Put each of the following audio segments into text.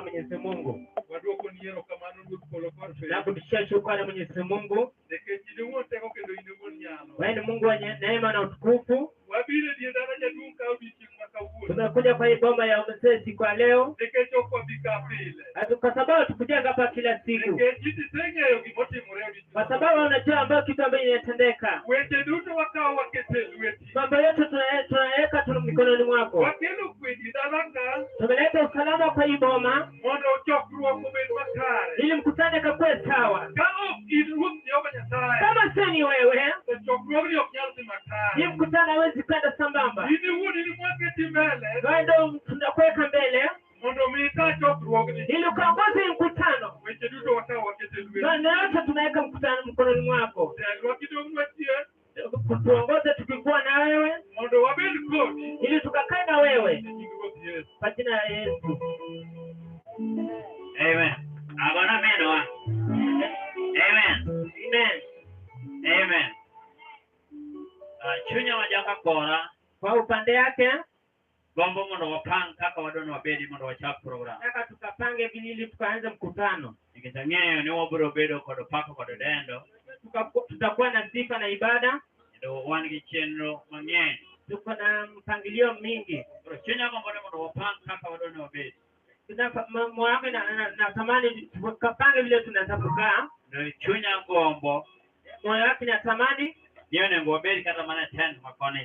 Mwenyezi Mungu Waduokoni erokamano Ruoth polo kod piny. Na kurudishia shukrani Mwenyezi Mungu. Nikech in iwuon teko kendo in iwuon nyalo. Wewe ni Mungu wenye neema na utukufu. Wabiro e dier dala jaduong' ka odiochieng' ma kawuono. Tumekuja kwa hii boma ya mzee siku ya leo. Nikech ok wabi ka pile. Kwa sababu hatukujaga hapa kila siku. Nikech in iseng'eyo gimotimore odiochieng' Kwa sababu unajua ambayo kitu ambayo inatendeka. Weche duto wakawo waketo e lweti. Mambo yote tunaweka tu mikononi mwako. Wakelo kwe e dala ka Tumeleta usalama kwa hii boma mondo chokruok obed makare. Ili mkutane kakuwe sawa. Ka ok in Ruoth Jehova Nyasaye, Kama sio ni wewe, to chokruogni ok nyal dhi hii makare. mkutano hawezi kwenda sambamba. In iwuon in mwaketi mbele Wewe ndio tunakuweka mbele mondo mi ita chokruogni. Ili ukaongoze hii mkutano. Weche duto wakawo waketo e lweti. Maana yote tunaweka mkutano mkononi mwako. Telwa kidong'nwa chien Tuongoze tukikuwa na wewe mondo wabed kodi ili tukakae na wewe e nying Ruoth Yesu. Kwa jina la Yesu. Amen. Agona minwa. Amen. Amen. Amen. Chunya ma joka kora Kwa upande yake gombo mondo wapang kaka wadwa ni wabedi mondo wachak program. Nataka tukapange vile ili tukaanze mkutano. Nikech ang'eyo ni wabiro bedo kod pako kod dendo Tutakuwa na sifa na ibada. Kendo wan gi chenro mang'eny. Tuko na mpangilio mingi. Koro chunya gombo ni mondo wapang kaka wadwa ni wabedi. Moyo wangu natamani tukapange vile tunaweza kukaa. Kendo chunya gombo Moyo wake natamani ni onego wabed kata mana e tent makoni.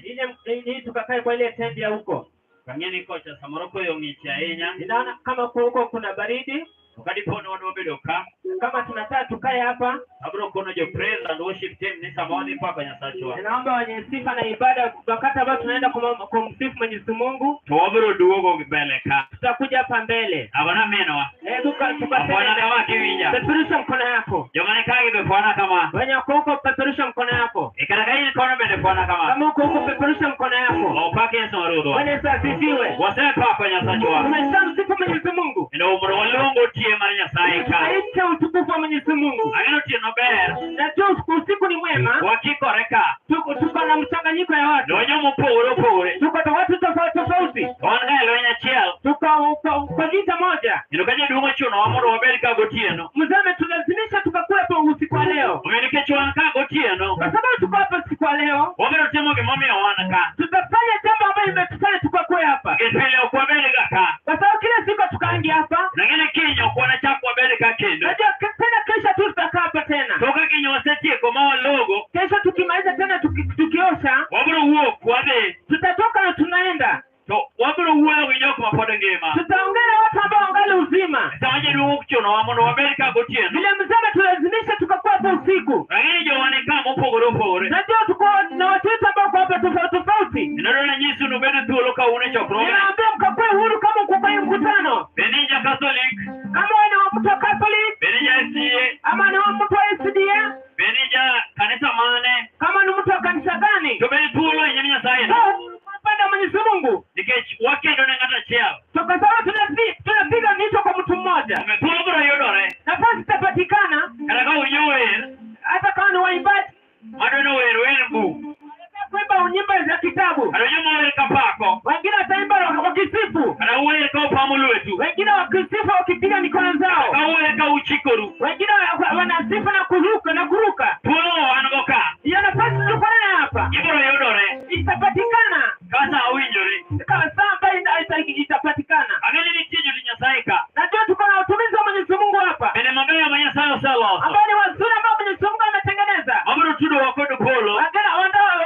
Ili tukakae kwa ile tent ya huko. Ang'e ni kocha samoro koyo ng'ich ahinya. Ninaona kama kwa huko kuna baridi. To ka dipo ni wadwa bedo ka, Kama tunataka tukae hapa, abiro kono jo praise and worship team ni sama wadhi pako Nyasachwa. Ninaomba wenye sifa na ibada wakati ambao tunaenda kumsifu Mwenyezi Mungu, To wabiro duogo gi mbele ka. Tutakuja hapa mbele. Agona minwa. Hebu tukaseme. Agona kama kiwinja. Peperusha mkono yako. Joma ni ka gi be fwana kama. Wenye wako huko peperusha mkono yako. E kata ka in kono bende fwana kama. Kama uko huko peperusha mkono yako. Opak Yesu Ruodhwa. Bwana Yesu asifiwe. Wasepako Nyasachwa. Tumeshamsifu Mwenyezi Mungu. Kendo mondo waluong otieno mar Nyasaye ka. Aite utukufu wa Mwenyezi Mungu. Ang'e ni otieno ber. Najua usiku ni mwema. Wakikore ka. Tuko na mchanganyiko ya watu. Lwenyo mopogore opogore. Tuko na watu tofauti tofauti. To wan ga e lweny achiel. Tuko kwa vita moja. Kendo ka jaduong' ochunowa mondo wabed ka gotieno. Mzee ametulazimisha tukakuwepo usiku wa leo. Omiyo nikech wan ka gotieno. Kwa sababu tuko hapa usiku wa leo. Wabiro timo gimomiyo wan ka. Tutafanya jambo ambalo limetufanya tukakuwe hapa. Nikech pile ok wabed ga ka. Kwa sababu kila siku tukaangi hapa. Nang'e kiny ok wanachak wabed ka kendo. Najua tena kesho tu tutakaa hapa tena. To ka kiny wasetieko ma walogo. Kesho tukimaliza tena tukiosha. Wabiro wuok wadhi. Tutatoka na tunaenda. To wabiro wuoyo gi jok ma pod ngima. Tutaongea na watu ambao wangali uzima. Sama jaduong' ochunowa mondo wabed ka gotieno. Vile mzee ametulazimisha tukakuwa hapa usiku. Lakini jowa ni ka mopogore opogore. Najua tuko na watu wetu ambao wako hapa tofauti tofauti. Kendo nanyisu ni ubed thuolo ka un e chokruogni. Ninaambia mkakuwe huru kama uko kwenye mkutano. Bed ni ja Catholic. Kama wewe ni wa mtu wa Catholic. Bed ni ja SDA. Ama ni wa mtu wa SDA. Bed ni ja kanisa mane. Kama ni mtu wa kanisa gani. To bed thuolo e nyim Nyasaye no. Upande wa Mwenyezi Mungu. Nikech wakedo ne ng'ato achiel. So kwa sababu tunapiga vita kwa mtu mmoja. Omiyo thuolo biro yudore. Nafasi itapatikana. Kata ka un jower. Hata kama ni waimbaji. Madwa ni wer wer buk. Kuimba nyimbo za kitabu. Kata joma wer ka pako. Wengine wataimba wakisifu. Kata uwer ka upamo lwetu. Wengine wakisifu wakipiga mikono zao. Kata uwer ka uchikoru. Wengine wanasifu na kuruka na kuruka. Thuolo wan go ka. Hiyo nafasi tuko nayo hapa. Ibiro yudore. Itapatikana. Ka sa owinjore. Kama saa ambayo itapatikana. Ang'e ni nitie jotich Nyasaye ka. Najua tuko na watumishi wa Mwenyezi Mungu hapa. Bende mabeyo ma Nyasaye oseloso. Ambao ni wazuri ambao Mwenyezi Mungu ametengeneza. Mabiro tudowa kod polo. Wengine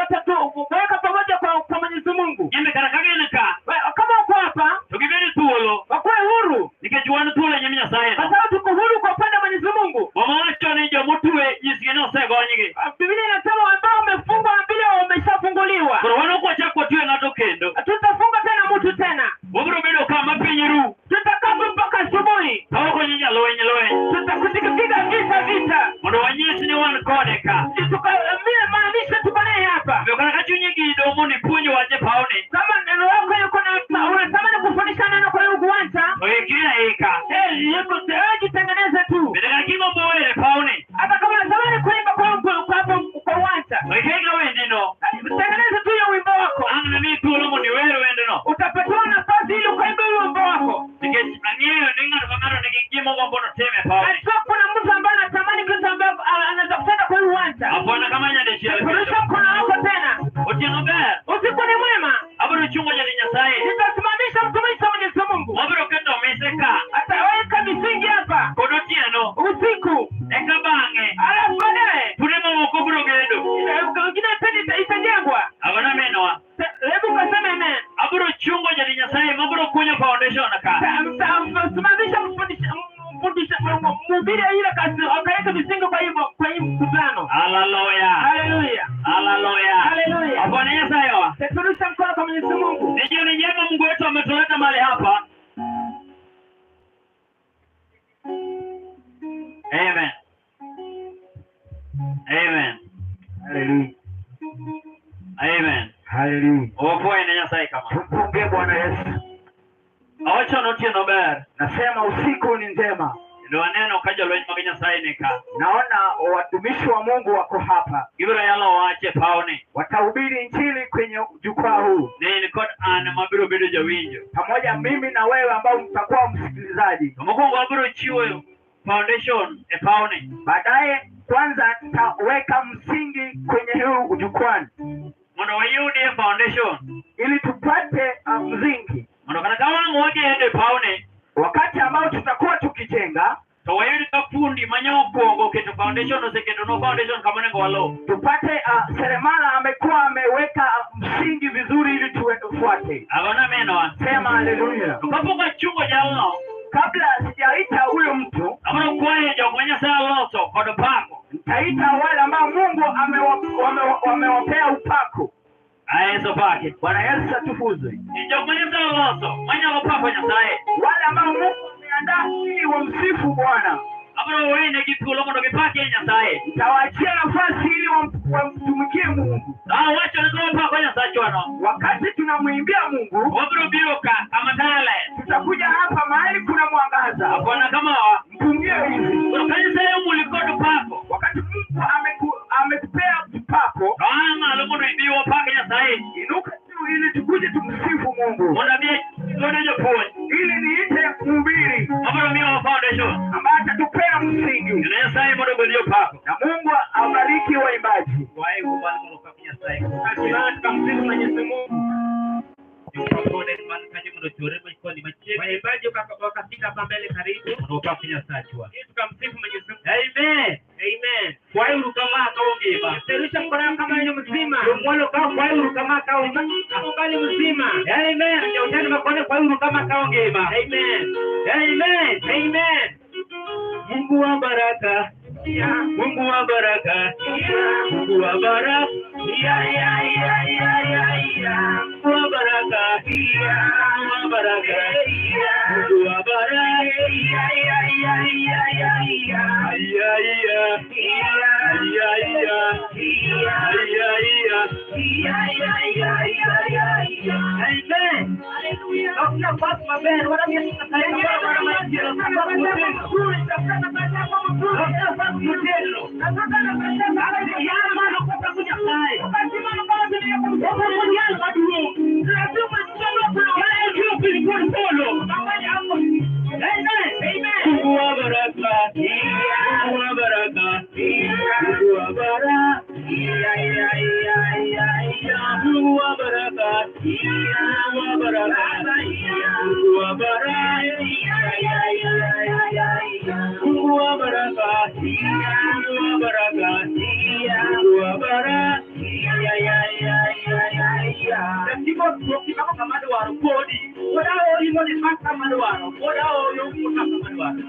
watatuweka pamoja kwa Mwenyezi Mungu. Nyambe kata ka gin ka. Kama uko hapa, to gibed thuolo. Wakuwe huru. Nikech wan thuolo e nyim Nyasaye no. Kwa sababu tuko huru kwa upande wa Mwenyezi Mungu. Muma wacho ni jomotwe nyisgi ni osegonygi. Biblia inasema ambao wamefungwa mbili wameshafunguliwa. Koro wan ok wachak watwe ng'ato kendo. Tutafunga tena mtu tena. Wabiro bedo kama piny ru. Tutakaa mpaka asubuhi. Ka ok onyi jalweny lweny. Tutakupiga vita vita. Mondo wanyis ni wan kode ka. Maanisha tuko naye hapa. Omiyo kata ka chunyi gido mondo ipuonj wach e pawni. Kama neno lako yuko na unatamani kufundisha neno kwa hiyo uwanja. To ikri aika. Jitengeneze tu. Bende kata kigombo wer e pawni. Hata kama unatamani kuimba kwa uwanja. To ikri wendino. Tengeneza tu hiyo wimbo wako. Ang' namiyi thuolo mondo iwer wendno. Utapatiwa nafasi ili ukaimbe wimbo wako. Nikech ang'eyo ni ng'ato ka gima ogombo notime e pawni. Najua kuna mtu ambaye anatamani kitu ambayo anaweza kutenda kwa hii uwanja. Apona kama nyadichiel kendo. Rudisha mkono wako tena. Otieno ber. Usiku ni mwema. Abiro chungo jatich Nyasaye. Nitasimamisha mtumishi wa Mwenyezi Mungu. Wabiro keto mise ka. Ataweka misingi hapa Kod otieno. usiku, Eka bang'e. alafu baadaye Kuonde mamoko biro gedo. ingine tena itajengwa. Agona minwa. Hebu kaseme amen. Abiro chungo jatich Nyasaye mabiro kunyo foundation ka. Msimamisha mfundisha mhubiri ile kazi akaweka misingi kwa hivyo kwa hii mkutano. Haleluya. Haleluya. Haleluya. Haleluya. Bwana Nyasaye wa. Peperusha mkono kwa Mwenyezi Mungu. Ni jioni njema Mungu wetu ametuleta mahali hapa. Amen. Amen. Haleluya. Amen. Haleluya. Okoe ne Nyasaye kama. Tumpunge Bwana Yesu. Awacho notieno ber. Nasema usiku ni njema. Kendo aneno ka jolweny mag Nyasaye ni ka. Naona watumishi wa Mungu wako hapa, Gibiro yalo wach e pawni. watahubiri injili kwenye jukwaa huu Ne in kod an mabiro bedo jawinjo. pamoja mimi na wewe ambao mtakuwa msikilizaji. To mokwongo abiro chiwo foundation e pawni. Baadaye kwanza nitaweka msingi kwenye huu jukwani Mondo wayudie foundation. ili tupate msingi. Mondo kata ka wang' wagedo e pawni, Wakati ambao tutakuwa tukijenga, to wayud ka fundi manya okwongo oketo foundation oseketonwa foundation kama onego waluw. tupate seremala amekuwa ameweka msingi vizuri ili tufuate. Agona minwa. Sema haleluya. To kapok achungo jalno, Kabla sijaita huyo mtu, abiro kwayo jok ma Nyasaye oloso kod pako. nitaita wale ambao Mungu amewapea upako. Aeso pake. Bwana Yesu atukuzwe. Jok ma Nyasaye oloso manyalo pako Nyasaye. Wale ambao Mungu ameandaa ili wamsifu Bwana, Abiro wenegi thuolo mondo gipakie Nyasaye. nitawaachia nafasi ili wamtumikie Mungu. Awacho ni ka wapako Nyasachwano, Wakati tunamwimbia Mungu, wabiro biro ka kama taya ler. tutakuja hapa mahali kuna mwangaza, Akona kamawa. mpungie hivi. Koro ka Nyasaye omuli kod pako, Wakati Mungu amekupea upako, to aa malo mondo ibi wapak Nyasaye. inuka juu ili tukuje tumsifu Mungu, Mondo abi godo jopuonj ili niite mhubiri mabiro miyowa foundation. ambaye atatupea msingi, Kendo Nyasaye mondo ogwedh jopako. na Mungu abariki waimbaji. Tusimame tukamsifu Mwenyezi Mungu. Waimbaji wakafika hapa mbele karibu. Ili tukamsifu Mwenyezi Mungu. Amen. Amen. Kwauru kama ka ongima. Peperusha mkono wako kama wewe mzima. Jomwalo ka kwauru kama ka ongima. Ungali mzima. Amen. Jotend makone kwauru kama ka ongima. Amen. Amen. Amen. Mungu wa baraka. Yeah. Mungu wa baraka. Yeah. Mungu wa baraka. Yeah, yeah, yeah, yeah, yeah, yeah. Mungu wa baraka. Yeah. Mungu wa baraka. Yeah. Mungu wa baraka. Yeah, yeah, yeah, yeah, yeah, yeah. Iya iya. Yeah. Iya iya. Yeah. Iya iya. Yeah, yeah, yeah, yeah, yeah, yeah. Amen. Hallelujah. Nafasi maber, wadhi Mungu wa baraka. Mungu wa baraka. Mungu wa baraka. Mungu wa baraka. Mungu wa baraka. Mungu wa baraka. Mungu wa baraka. Mungu wa baraka. Mungu wa baraka. Kama dwaro podi. Pod aori mondo imak kama dwaro. Pod aoyo kama dwaro.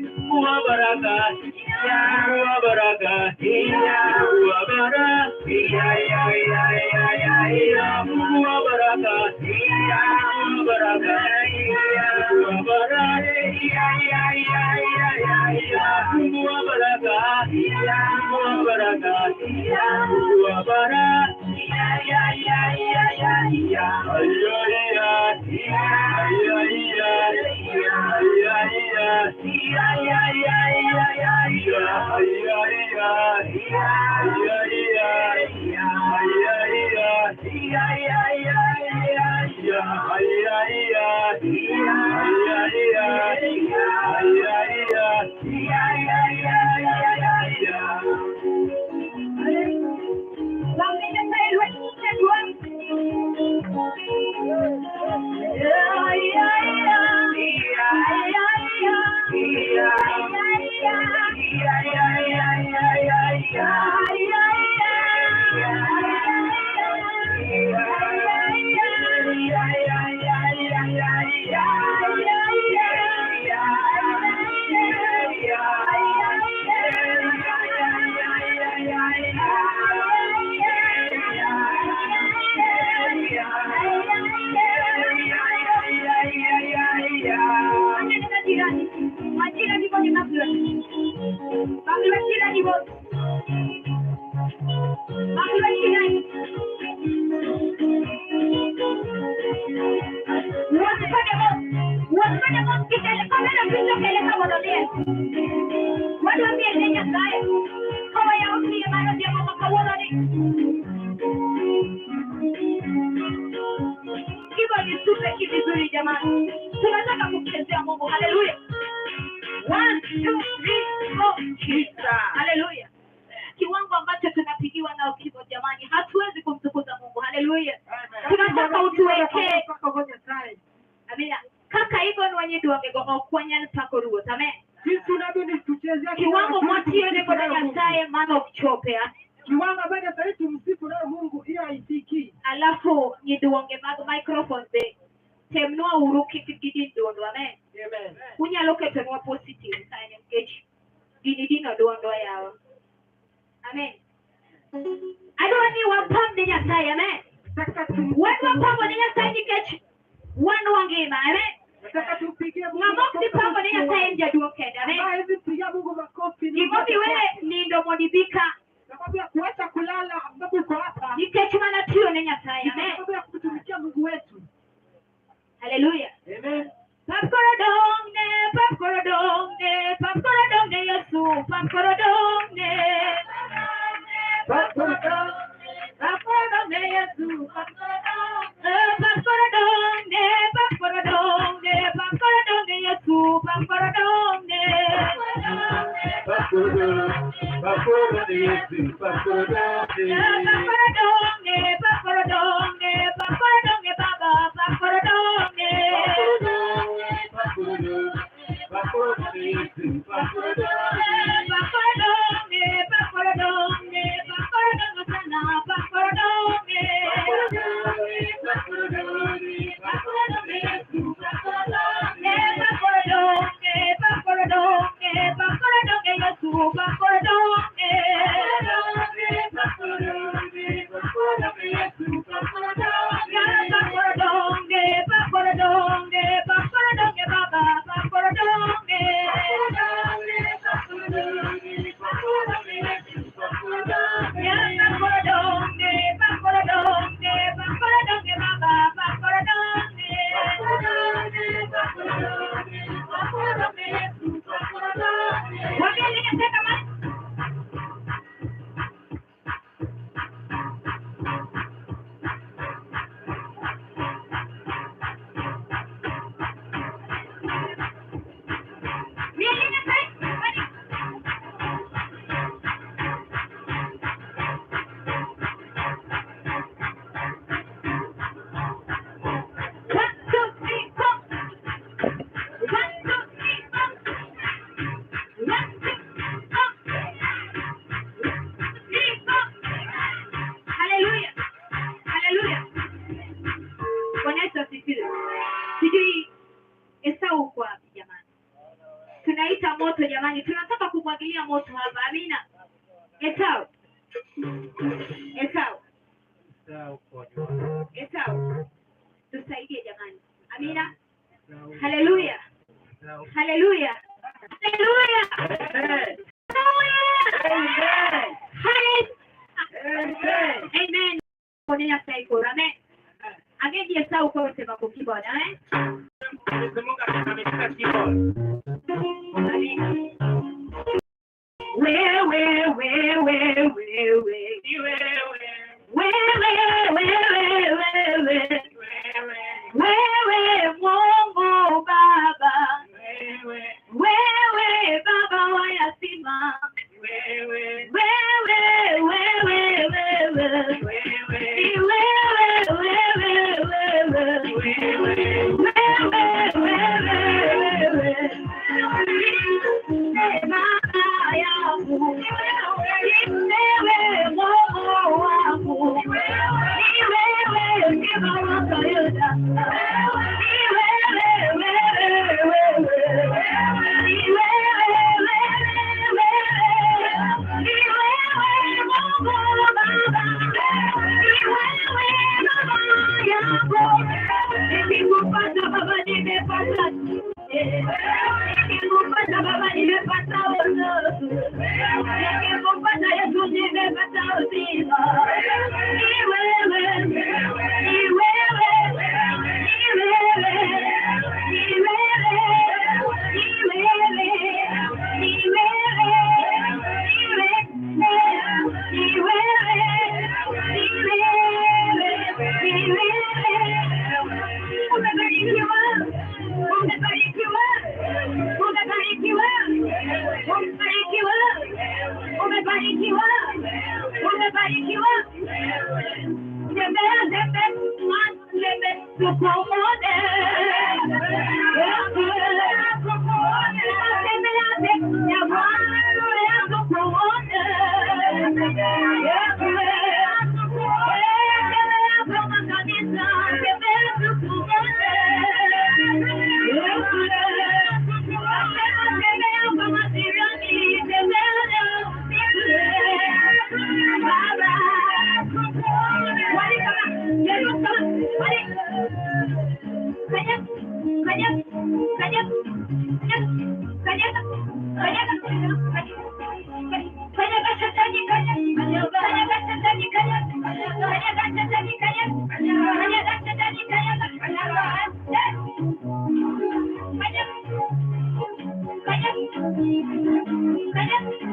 Mungu wa baraka. Mungu wa baraka. Mungu wa baraka. Mungu wa baraka. Mungu wa baraka. Mungu wa baraka. Mungu wa baraka. Mungu wa baraka. Mungu wa baraka. Majirani, majirani wote majirani wote, majirani vizuri jamani, tunataka kumchezea Mungu. Haleluya! 1 2 3 4. Haleluya! Kiwango ambacho tunapigiwa nao kibo jamani, hatuwezi kumtukuza Mungu. Haleluya! Tunataka utuwekee. Amina. Kaka Igon wanyidu wangego okwanyal pako ruoth. Amen. Kiwango mwatiyo godo Nyasaye mano ok chope. Kiwango ambacho sasa tumsifu nayo Mungu hiyo haifiki. Alafu nyiduonge mag microphone be temnwa uru kik gidin duondo. Amen. Amen. Unyalo ketonwa positive sign nikech gini dino duondo yawa. Amen. Adwa ni wapam ne Nyasaye. Amen. Wadwa pamo ne Nyasaye nikech wan wangima. Amen. Nataka tumpigie Mungu. Ng'ama ok dhi pamo ne Nyasaye en jaduong' kende. Amen. Hawezi mpigia Mungu makofi. Gimomiyo iwe nindo mondo ibi ka Sababu ya kuacha kulala sababu uko hapa. nikech mana tiyo ne Nyasaye. Amen. Sababu ya kumtumikia Mungu wetu. Haleluya. Amen. Pap koro dongne, pap koro dongne, pap koro dongne Yesu, pap koro dongne. Pap koro dongne, pap koro dongne Yesu, pap koro dongne. Pap koro dongne, pap koro dongne, pap koro dongne Yesu, pap koro dongne. Pap koro dongne, pap koro dongne Yesu, pap koro dongne. Pap koro dongne, pap koro dongne, pap koro dongne Baba, pap koro dongne. Pap koro dongne, pap koro dongne Yesu, pap koro dongne. Pap koro dongne, pap koro dongne, pap koro dongne sana, pap koro dongne. Pap koro dongne, pap koro dongne, pap koro dongne Yesu, pap koro dongne. Pap koro dongne, pap koro dongne, pap koro dongne Yesu, pap koro dongne. Pap koro dongne, pap koro dongne Yesu, pap koro dongne. Pap koro dongne, pap koro dongne, pap koro dongne Baba, pap koro dongne. Pap koro dongne, pap koro dongne Yesu, pap koro dongne. Pap koro dongne, pap koro dongne, pap koro dongne Baba, pap koro dongne. Pap koro dongne, pap koro dongne, pap koro dongne Yesu, pap koro dongne. Mwambie ningesema kama Haleluya. Haleluya. Bwana Yesu asifiwe. Sijui Esau uko wapi jamani? Tunaita moto jamani, tunataka kumwagilia moto hapa. Amina. Esau. Esau. Esau. Tusaidie jamani. Amina. Haleluya. Haleluya. Haleluya. Haleluya. Haleluya. Amen. Bwana Nyasaye koro. Amen. Ang'e Esau koro sema keyboard, amen. Mwenyezi Mungu ameshika keyboard. Amina. Wewe wewe wewe Ni wewe, wewe wewe wewe wewe, wewe Mungu Baba, wewe, wewe Baba wa yatima, wewe, wewe wewe wewe wewe, ni wewe wewe wewe wewe. Wewe wewe wewe mama yangu, ni wewe Kanyaga, kanyaga, kanyaga shetani, kanyaga, kanyaga shetani, kanyaga, kanyaga shetani, kanyaga, kanyaga shetani, kanyaga, kanyaga, kanyaga, kanyaga, kanyaga, kanyaga,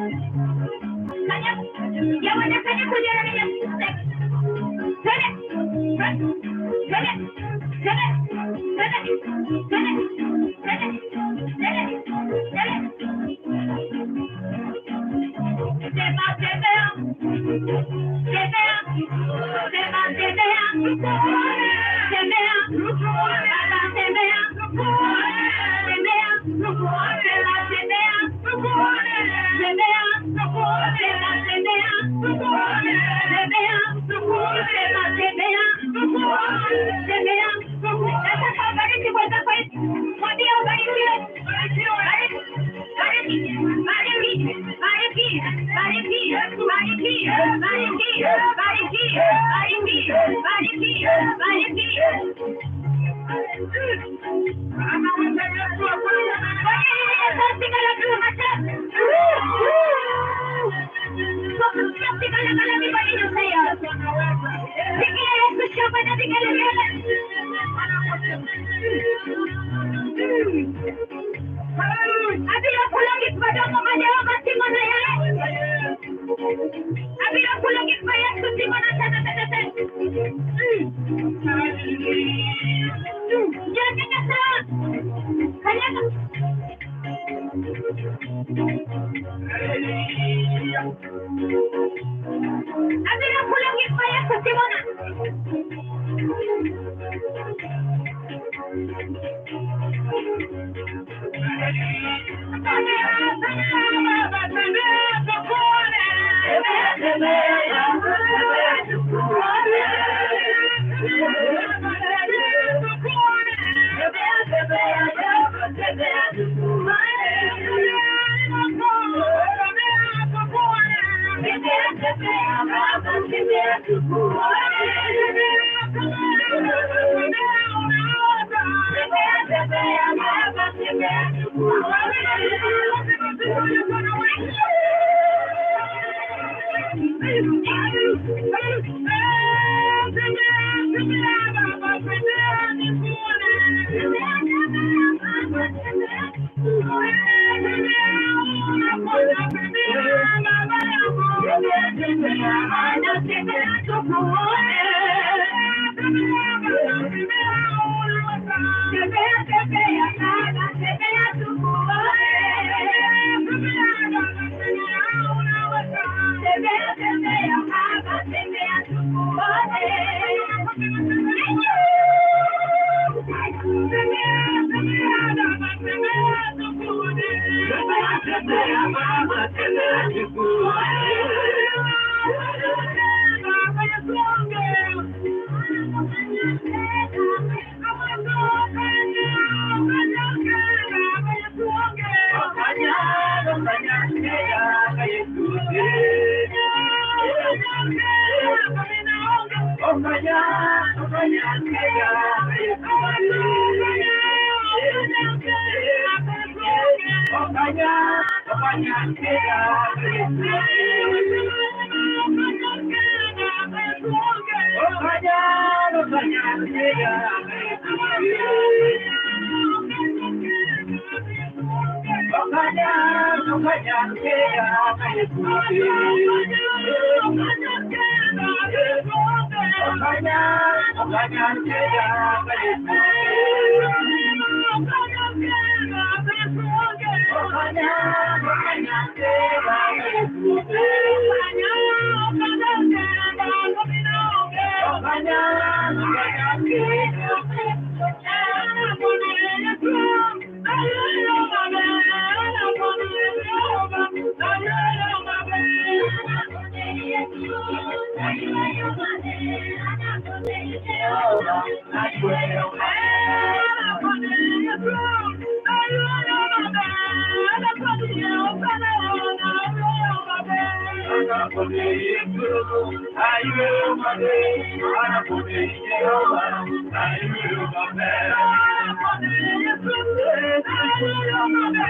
I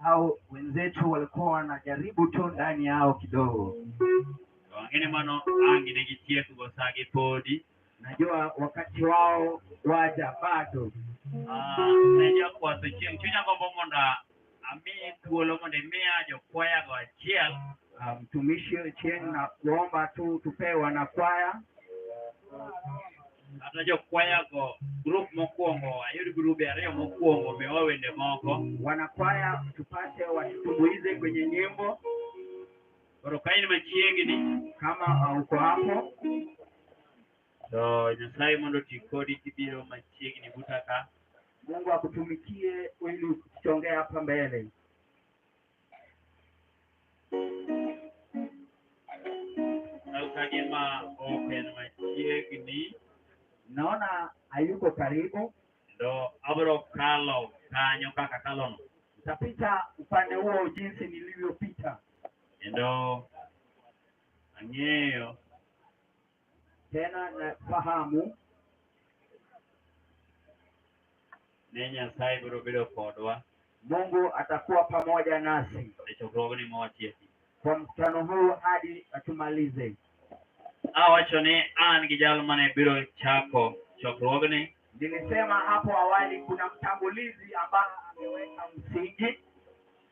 Au wenzetu walikuwa wanajaribu tu ndani yao kidogo. Najua wakati wao waja bado. Mtumishi Ochieng na kuomba tu tupewe wanakwaya. Wanakwaya tupate watutumbuize kwenye nyimbo. Koro ka in machiegni Kama uko hapo, to Nyasaye mondo oti kodi kibiro machiegni buta ka. Mungu akutumikie ili ukichongea hapa mbele. Chal ka gima ok en machiegni Naona hayuko karibu, to abiro kalo kanyo kaka kalono. nitapita upande huo jinsi nilivyopita. Kendo ang'eyo Tena nafahamu ni Nyasaye biro bedo kodwa Mungu atakuwa pamoja nasi e chokruogni mawatieki. kwa mkutano huu hadi atumalize. Awacho ni an gi jal mane biro chako chokruogni Nilisema hapo awali kuna mtangulizi ambaye ameweka msingi,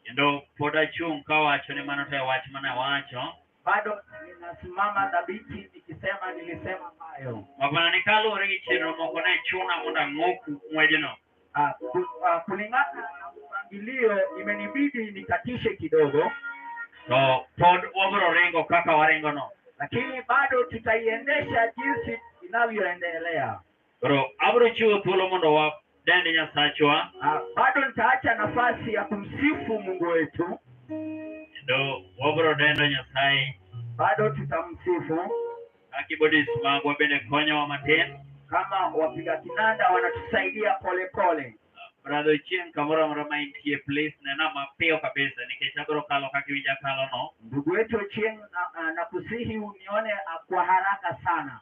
kendo pod achung' kawacho ni mano to e wach mane awacho. bado ninasimama thabiti nikisema nilisema hayo. Makmana ni kaluwore gi chenro moko ne chuna mondo ang'uk ng'wejno. Kulingana na mpangilio imenibidi nikatishe kidogo, To pod wabiro ringo kaka waringono. lakini bado tutaiendesha jinsi inavyoendelea. Koro abiro chiwo thuolo mondo wadend Nyasachwa Bado nitaacha nafasi ya kumsifu Mungu wetu, kendo wabiro dendo Nyasaye bado tutamsifu ka keyboardist magwa bende konyowa matin. kama wapiga kinanda wanatusaidia polepole. Brother Ochieng' kamoro amora ma intie please nena mapiyo kabisa nikech abiro kalo kaka iwinja kalono. Ndugu wetu Ochieng', nakusihi unione kwa haraka sana.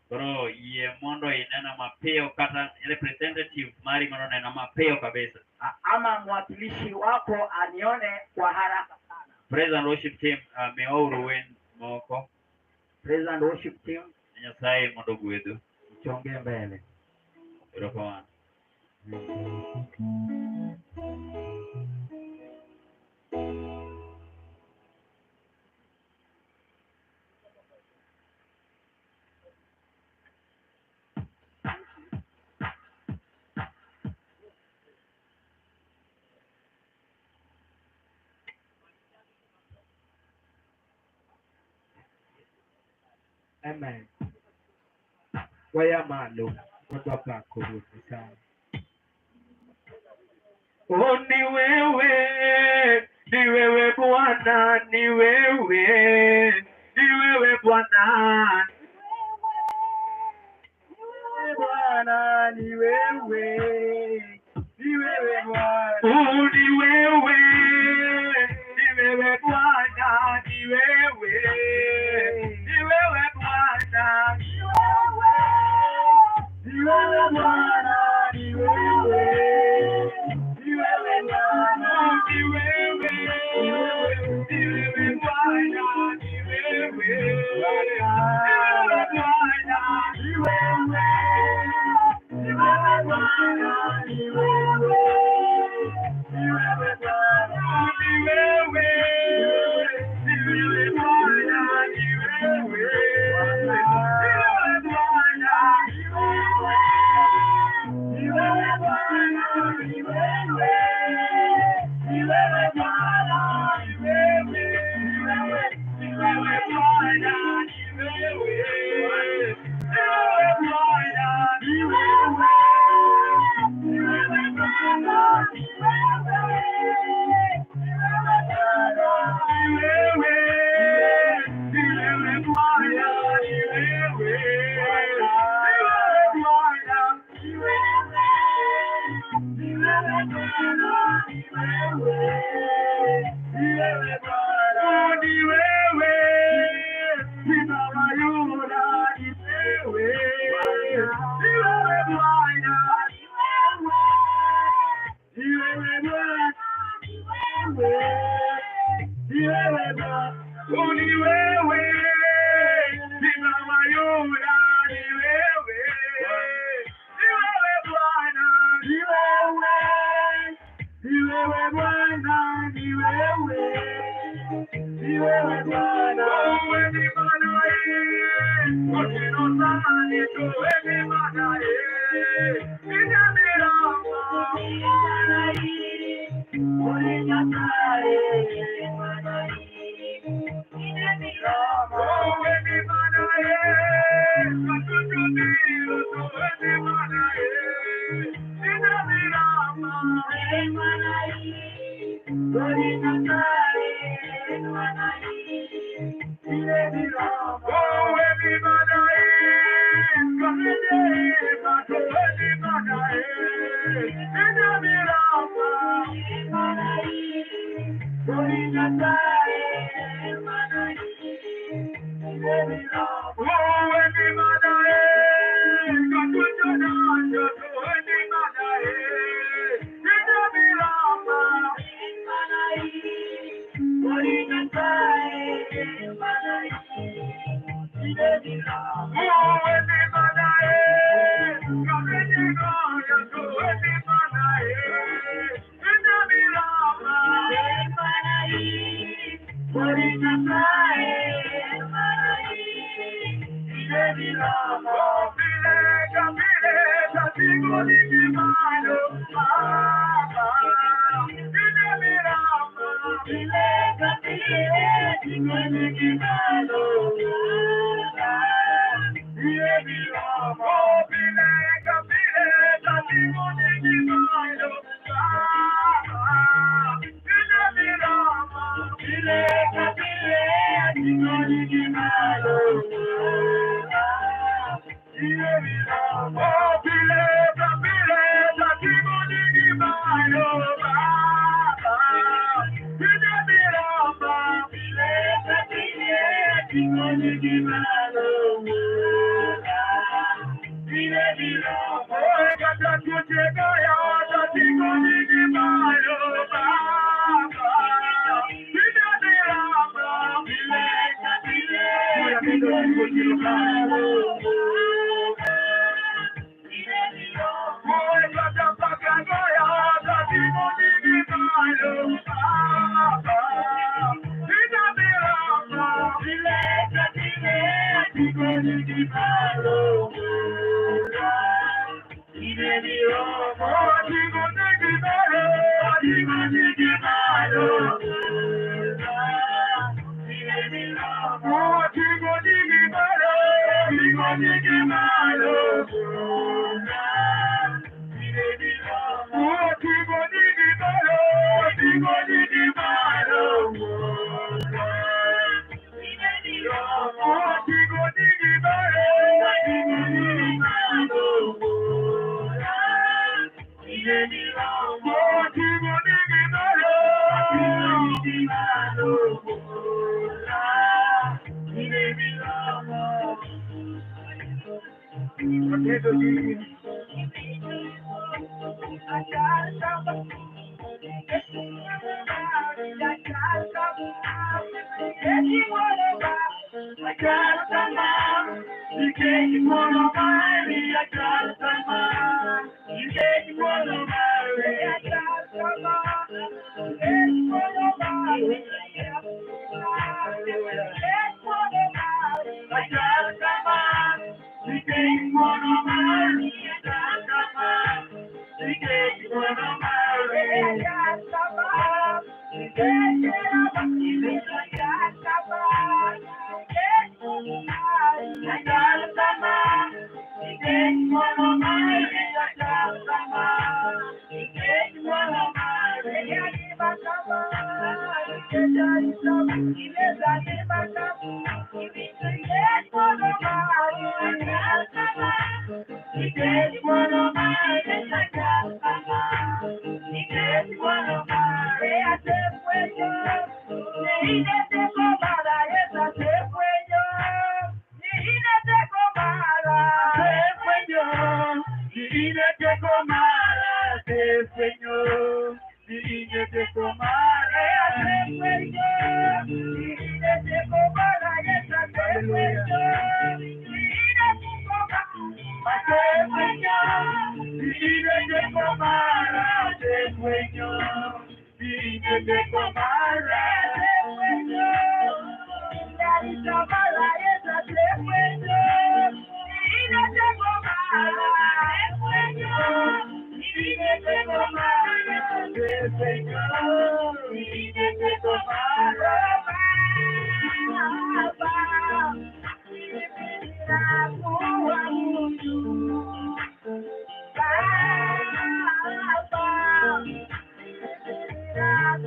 Koro yie mondo inena mapiyo kata representative mari mondo onena mapiyo kabisa. Ama mwakilishi wako anione kwa haraka sana. Praise and worship team, miwauru wen moko Praise and worship team, Nyasaye mondo ogwedhu. mchonge mbele. Erokamano. Amen. Waya malo wadwa pako Ruoth Nyasaye. Oh, ni wewe Bwana, ni wewe Bwana, Bwana ni wewe, ni wewe Bwana. Oh, ni wewe, ni wewe Bwana, ni wewe, ni wewe Bwana, Ni wewe Bwana, ni wewe, ni wewe Bwana. Oh, ni wewe, ni wewe Bwana, ni wewe, ni wewe Bwana, Ni wewe, ni wewe Bwana, ni wewe, ni wewe Bwana. ni wewe, ni wewe Bwana, ni wewe, ni wewe Bwana. Ni wewe, ni wewe Bwana, ni wewe, ni wewe Bwana, ni wewe, ni wewe, Ni wewe Bwana, ni wewe, ni wewe Bwana, ni wewe, ni wewe Bwana, ni wewe, ni wewe Bwana. ni wewe, ni wewe Bwana, ni wewe, ni wewe Bwana. Ni wewe, ni wewe Bwana, ni wewe, ni wewe Bwana. Oh, ni wewe, Simba wa Yuda, ni wewe, ni wewe Bwana, Ni wewe, ni wewe Bwana, ni wewe, ni wewe Bwana. Oh, ni wewe, Simba wa Yuda, ni wewe, ni wewe Bwana, ni wewe, ni wewe Bwana, ni wewe, ni wewe Bwana. Wewe ni Bwana, Otino sani tuwe ni Bwana, Inyamirama. Ore Nyasaye, Baba. Baba.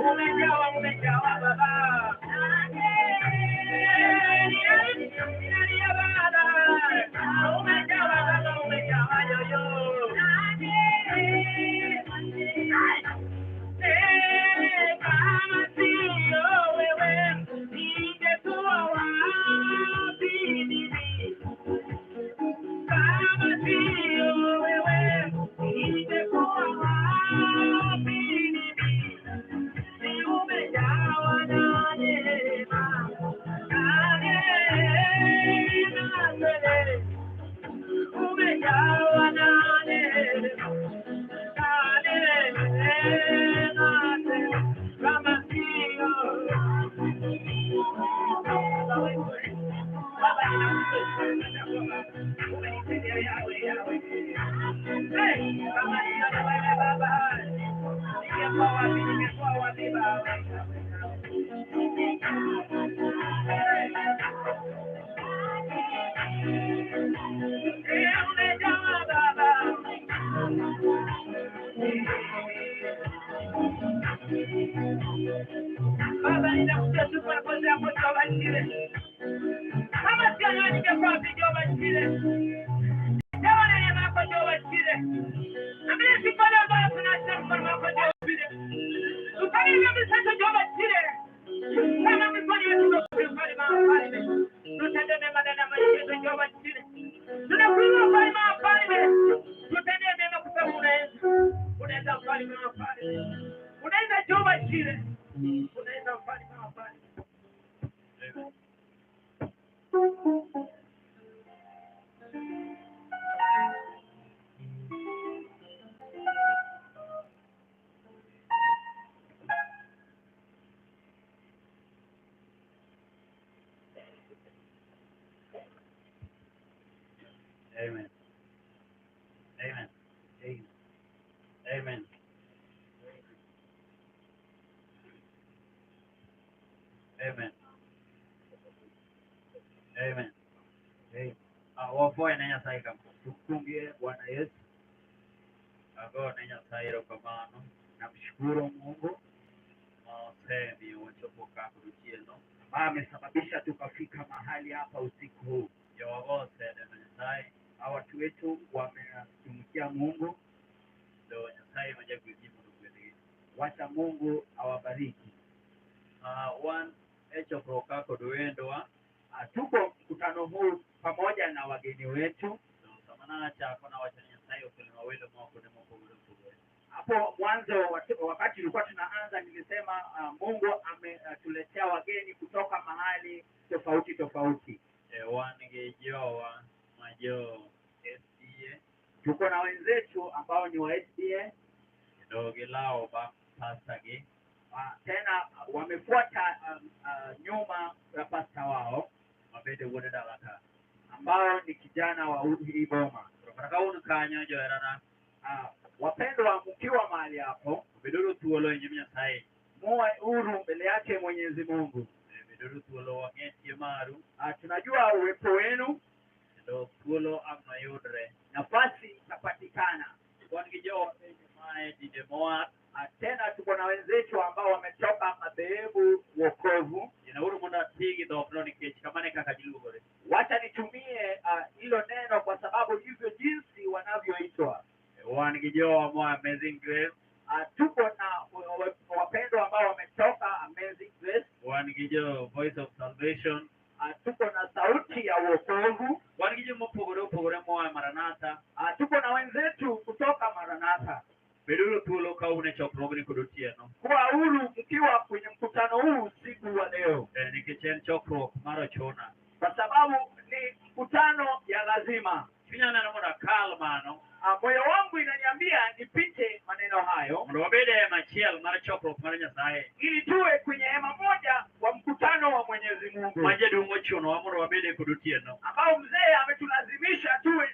Umejawa, umejawa Baba. Ninalia Baba. Umejawa Baba, umejawa yoyo. Kama sio wewe, ningekuwa wapi mimi? Kama sio wewe, ningekuwa wapi mimi? Ni umejawa na neema, na neema tele. Umejawa na neema, na neema tele. Kama sio Baba, umenitendea yawe, yawe. Hey, kama sio wewe Baba, ningekuwa wapi, ningekuwa wapi Baba? Hey. Eh, umejawa Baba. Baba, ninakuja tu kwa kwanza yako tuwabashire. Kama sio wewe ningekuwa wapi Jehova Jire. Jawa na neema yako Jehova Jire. Na mimi siku leo Baba tunaacha mkono wako Jehova Jire. Tukalile misacho Jehova Jire. Kama mikono yetu kwa mfalme wa wafalme. Tutende mema ndani ya maisha yetu Jehova Jire. Tunakuomba mfalme wa wafalme. Tutende mema kwa sababu unaweza. Unaweza mfalme wa wafalme. Unaweza Jehova Jire. Unaweza mfalme wa wafalme. Amen. Amen. Amen. Amen. Amen. Amen. Amen. Amen. Wafoe ne Nyasaye kama. Tukumbuke Bwana Yesu. Ago ne Nyasaye erokamano. Namshukuru Mungu Ma osemiyo wachopo ka odiochieno. ambaye amesababisha tukafika mahali hapa usiku huu. Jowago osedeno Nyasaye. Watu wetu wametumikia Mungu, Do Nyasaye ma jagwedh ji mondo ogwedhgi. wacha Mungu awabariki. Wan e chokruok ka kod wendwa. Tuko mkutano huu pamoja na wageni wetu. To sama nachako nawacho ni Nyasaye okelonwa welo moa kuonde mopogore opogore. Hapo mwanzo wakati tulikuwa tunaanza nilisema Mungu ametuletea wageni kutoka mahali tofauti tofauti. Wan gi jowa ma jo SDA Tuko na wenzetu ambao ni wa SDA, kendo gilawo bang' pasta gi tena wamefuata nyuma ya pasta wao mabende wuod dala ka. ambao ni kijana wa hii boma. Koro kata ka un kanyo joherana, Wapendwa, mkiwa mahali hapo, beduru thuolo e nyim Nyasaye. muwe huru mbele yake Mwenyezi Mungu. Beduru thuolo wang'e tie maru Tunajua uwepo wenu, kendo thuolo ang' noyudre. nafasi itapatikana. Wan gi jowa bende mae dinde mowar. Tena tuko na wenzetu ambao wametoka madhehebu wokovu. Yiena mondo ati gi dhokno nikech kamano e kaka giluongore. Wacha nitumie hilo neno kwa sababu ndivyo jinsi wanavyoitwa. Wan gi jowa moa Amazing Grace, Tuko na wapendwa ambao wametoka Amazing Grace. wan gi jo Voice of Salvation, Tuko na sauti ya wokovu. wan gi jomopogore opogore moa Maranatha. Tuko na wenzetu kutoka Maranatha. Beduru thuolo ka un e chokruogni kod otieno. Kuwa huru mkiwa kwenye mkutano huu usiku wa leo, Nikech en chokruok mar ochuna. kwa sababu ni mkutano ya lazima. Chunya neno mondo akal mano Moyo wangu inaniambia nipite maneno hayo mondo wabed e hema achiel mar chokruok mar Nyasaye ili tuwe kwenye hema moja wa mkutano wa Mwenyezi Mungu ma jaduong' ochunowa mondo wabede kod otieno. ambao mzee ametulazimisha tuwe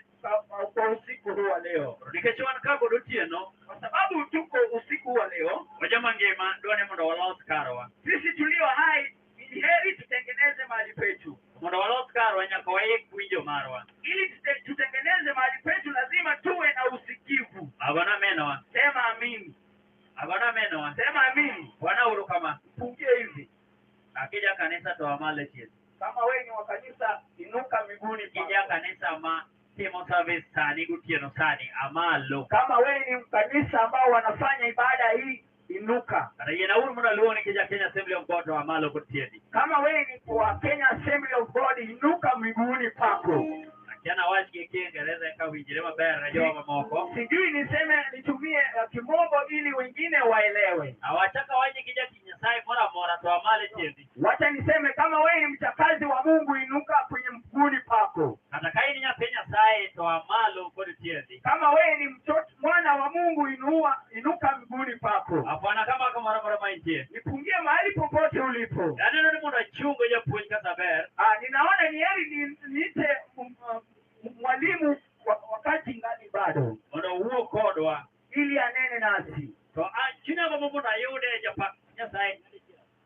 kwa usiku huu wa leo, Koro nikech wan ka kod otieno, kwa sababu tuko usiku wa leo. wajoma ngima dwa ni mondo walos karwa. Sisi tulio hai ni heri tutengeneze mahali petu. Mondo walos karwa nyaka waik winjo marwa. Ili tutengeneze mahali petu lazima tuwe na usikivu. Agona menowa. Sema amin. Agona menowa. Sema amini. Bwana uru kama. Pungie hivi. Akija kanisa to amalo chien. Kama wewe ni wa kanisa, inuka miguuni Kija pako. kanisa ma timo service sani gotieno sani amalo. Kama wewe ni mkanisa ambao wanafanya ibada hii, inuka. Kata yiena uru mondo aluong ni kija Kenya Assembly of God to amalo kotiendi. Kama wewe ni wa Kenya Assembly of God, inuka miguuni pako. Akia nawach gi Kiingereza eka winjre maber ne joma mamoko. Sijui niseme nitumie kimombo ili wengine waelewe. Awachaka wach ni kija tich Nyasaye moro amora to amalo tiendi. Wacha niseme kama wewe ni mchakazi wa Mungu, inuka kwenye mguuni pako. Kata ka in nyathi Nyasaye to amalo kod tiendi. Kama wewe ni mtoto mwana wa Mungu, inuka mguuni pako. Apana kama kamoro amora ma intie. Nipungie mahali popote ulipo. Aneno ni mondo achung japuonj kata ber. Ninaona ni heri niite mwalimu wakati ngali bado, Mondo owuo kodwa. ili anene nasi. To an chunya gombo mondo ayude japak Nyasaye.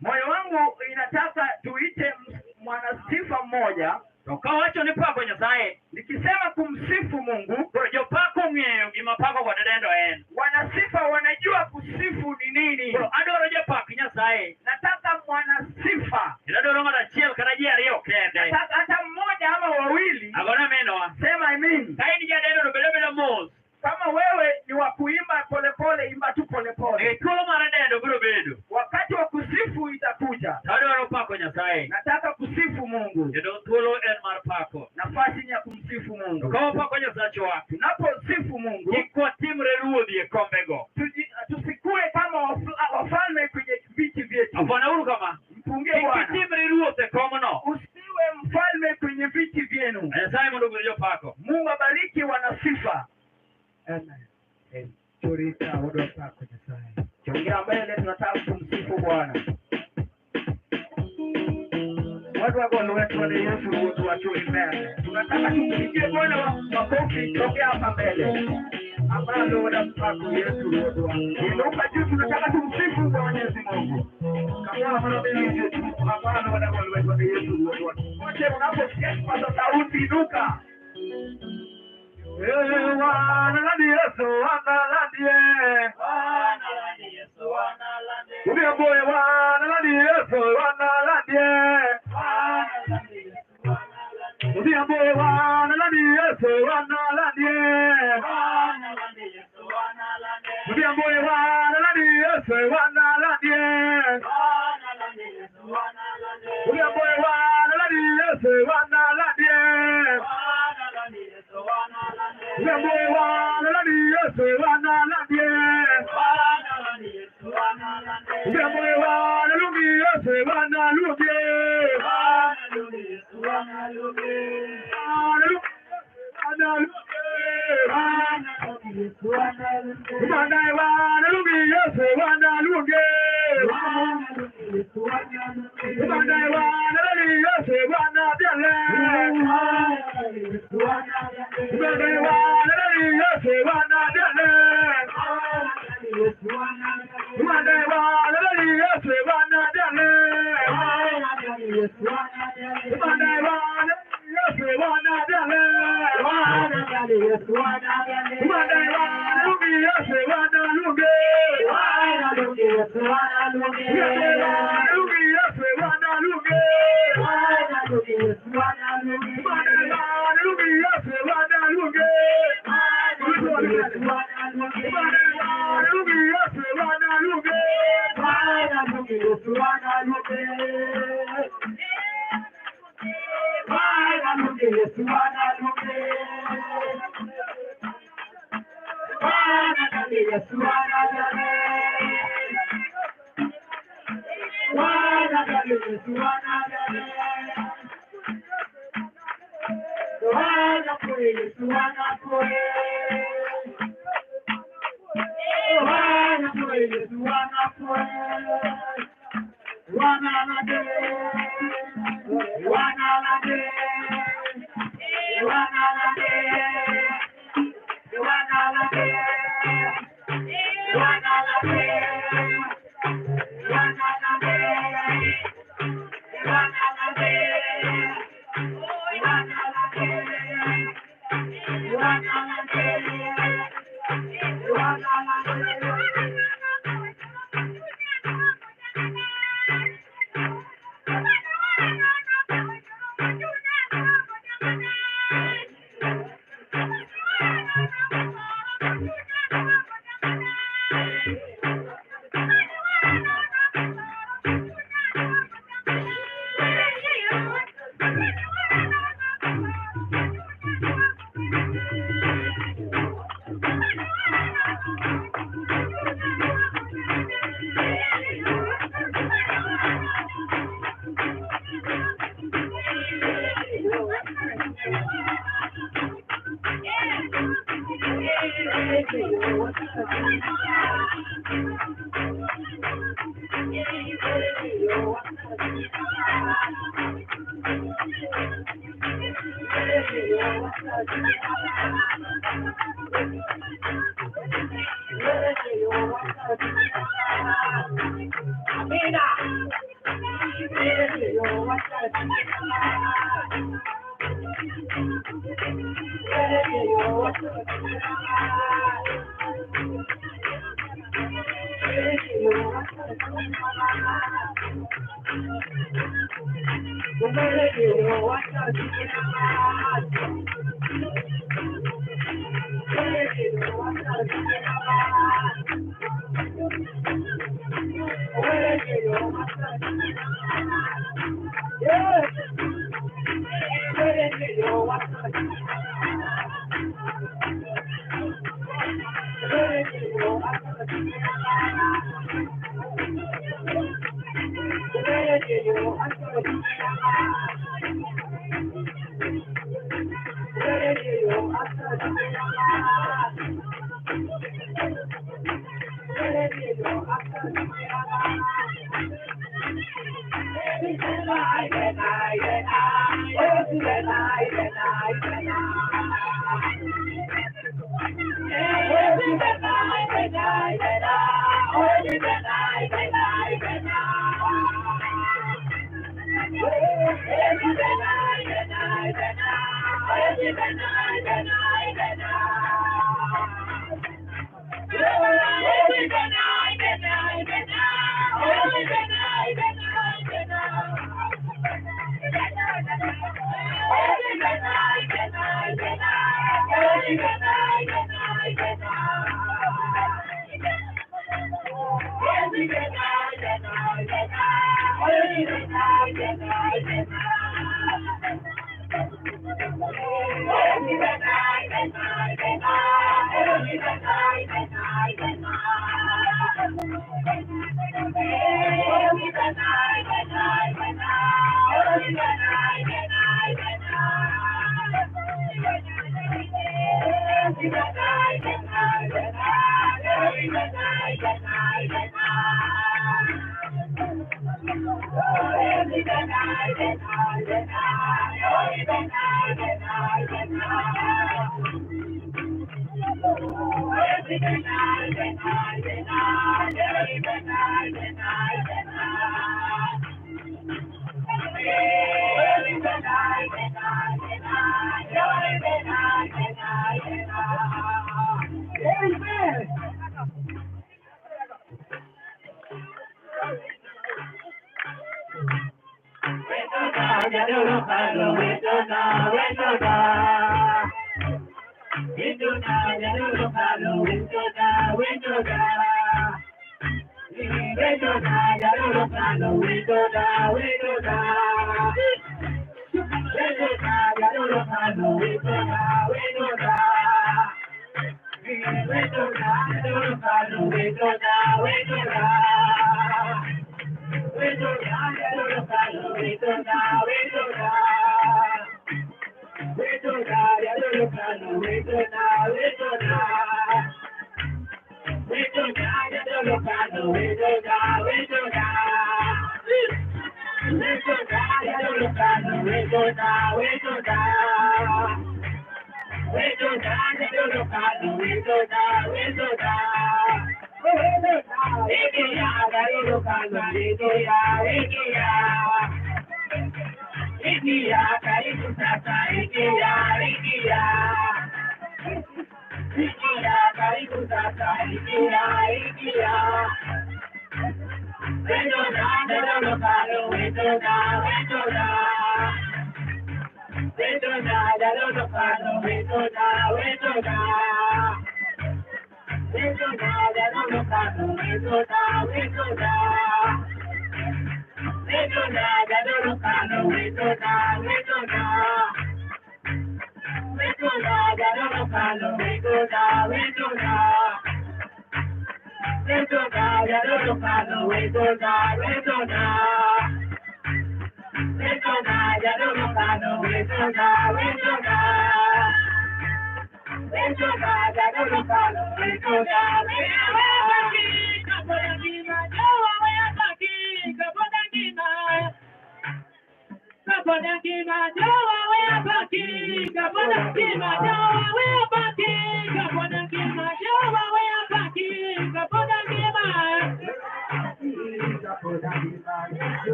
Moyo wangu inataka tuite mwanasifa mmoja. To kawacho ni pako Nyasaye, Nikisema kumsifu Mungu, to jopako ong'eyo gima pako kod dendo en. wanasifa wanajua kusifu ni nini. Koro adwaro japak Nyasaye. Nataka mwanasifa, Kendo adwaro ng'ato achiel kata ji ariyo kende. nataka hata mmoja ama wawili. Agona minwa. Sema amin. Ka in jadendo to bed abeda mos. Kama wewe ni wa kuimba polepole, imba tu polepole. Nikech thuolo mar dendo biro bedo. Wakati wa kusifu itakuja. To adwaro pako Nyasaye. Nataka kusifu Mungu. Kendo thuolo en mar pako. Nafasi ni ya kumsifu To Mungu. ka wapako Nyasachwa, Tunaposifu Mungu, kik watimre ruodhi e kombego. tusikue kama wafalme kwenye viti vyetu. Apanauru kama. Mpungie Kik Bwana. itimre ruoth e komno. Usiwe mfalme kwenye viti vyenu. Nyasaye mondo ogwedh jopako. Mungu abariki wanasifa. Amen. Chorita wadwa pako Nyasaye. Chongea mbele, tunataka kumsifu Bwana. Wadwa go lwetwa ne Yesu Ruodhwa churi mbele. Tunataka tumpigie Bwana makofi, chongea hapa mbele. Amalo wadwa pako Yesu Ruodhwa. Inuka juu, tunataka tumsifu Mwenyezi Mungu. Kamoro amora miwinjo amalo wadwa go lwetwa ne Yesu Ruodhwa. Wote unaposikia kipaza sauti, inuka. Eh, wana landi Yesu, wana landi eh. Uliamboe wana landi Yesu, wana landi eh. Uliamboe wana landi Yesu, wana landi eh. Uliamboe wana landi Yesu, wana landi eh. Uliamboe wana landi Yesu, wana landi eh. Uliamboe wana landi Yesu, wana landi eh. Uliamboe wana lungi Yesu, wana lungi eh. Wana lungi, wana lungi. Wana wana lungi Yesu, wana lungi. Wana wana lungi Yesu, wana biale. Wana wana lungi Yesu, wana biale. Wana wana lungi Yesu, wana biale. Wana wana Yesu, wana biale. Wana wana lungi Yesu, wana lungi. Wana lungi Yesu, wana lungi. Wana lungi Yesu, wana lungi. Wana lungi Yesu, wana lungi. Amina.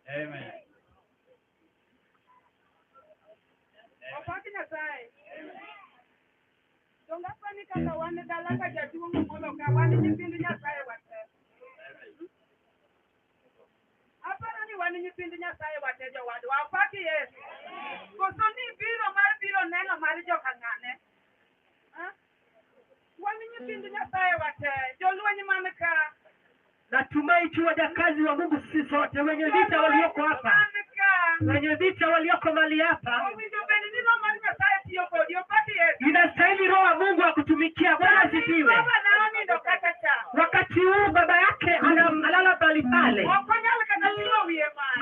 Amen. Natumai tu wajakazi wa Mungu sisi sote wenye vita walioko hapa, wenye vita walioko mali hapa, inastahili roho wa Mungu akutumikia. Bwana asifiwe. Wakati huu baba yake analala pale pale,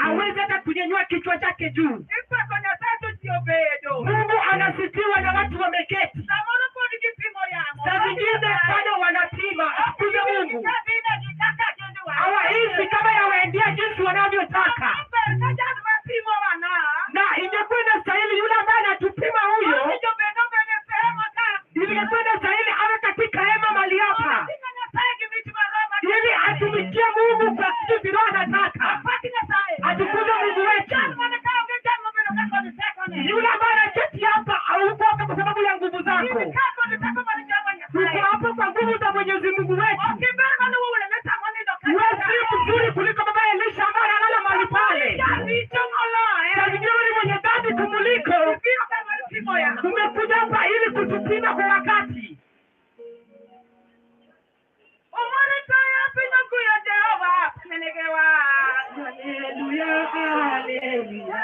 hawezi hata kunyanyua kichwa chake juu. Mungu anasifiwa na watu wameketi, saa zingine bado wanapima kuja Mungu hawahisi kama yawaendea jinsi wanavyotaka, na ingekuwa inastahili yule ambaye anatupima huyo, ingekuwa inastahili awe katika hema mali hapa, ili atumikie Mungu kwa kitu roho anataka, atukuze Mungu wetu. Yule ambaye anaketi hapa hauko hapa kwa sababu ya nguvu zako, uko hapo kwa nguvu za Mwenyezi Mungu wetu. Wewe si mzuri kuliko baba Elisha ambaye analala mahali pale. Saa zingine wewe ni mwenye dhambi kumuliko. Umekuja hapa ili kutupima kwa wakati. Haleluya, haleluya.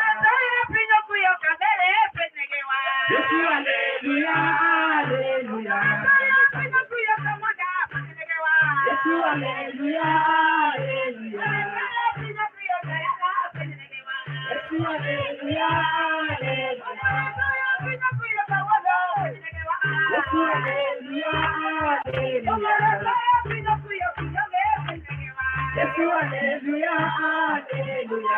Yesu, haleluya, haleluya. Yesu, haleluya, haleluya. Yesu, haleluya, haleluya. Yesu, haleluya, haleluya. Yesu, haleluya, haleluya.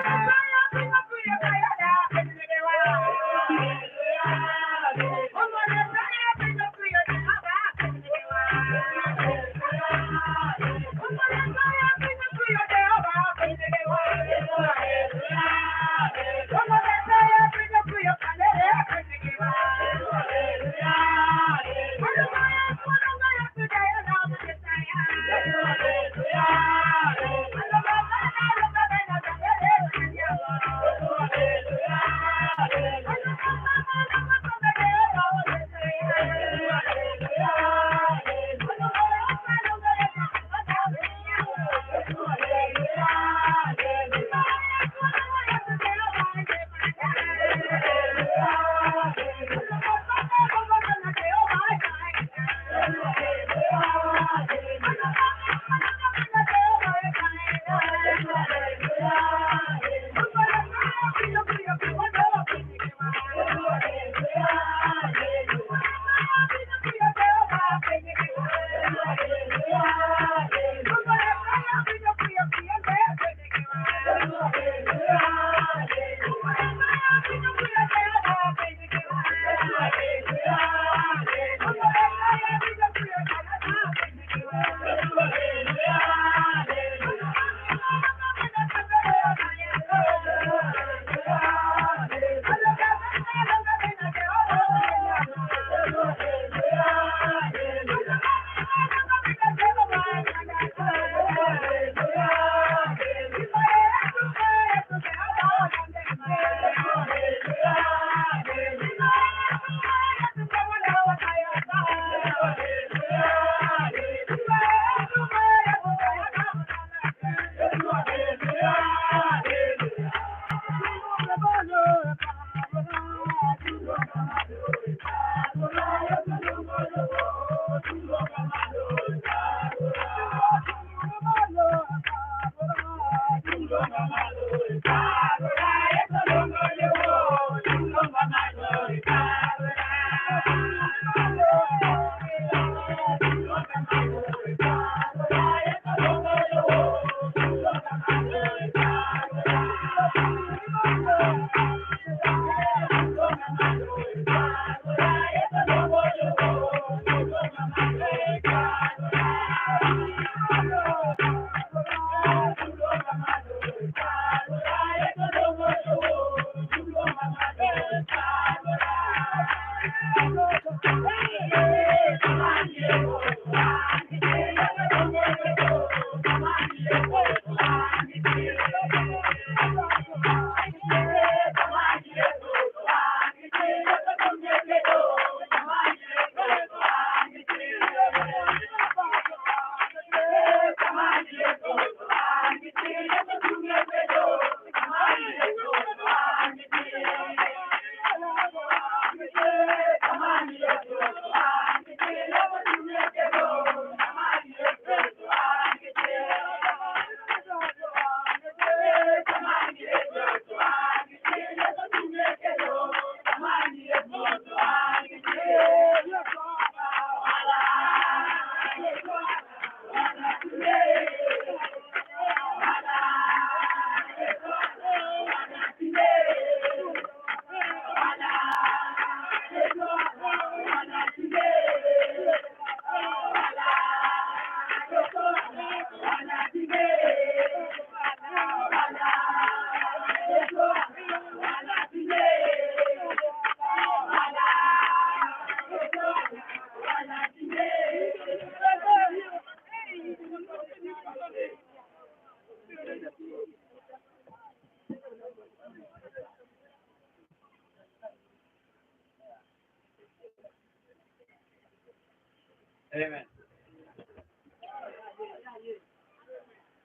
Amen.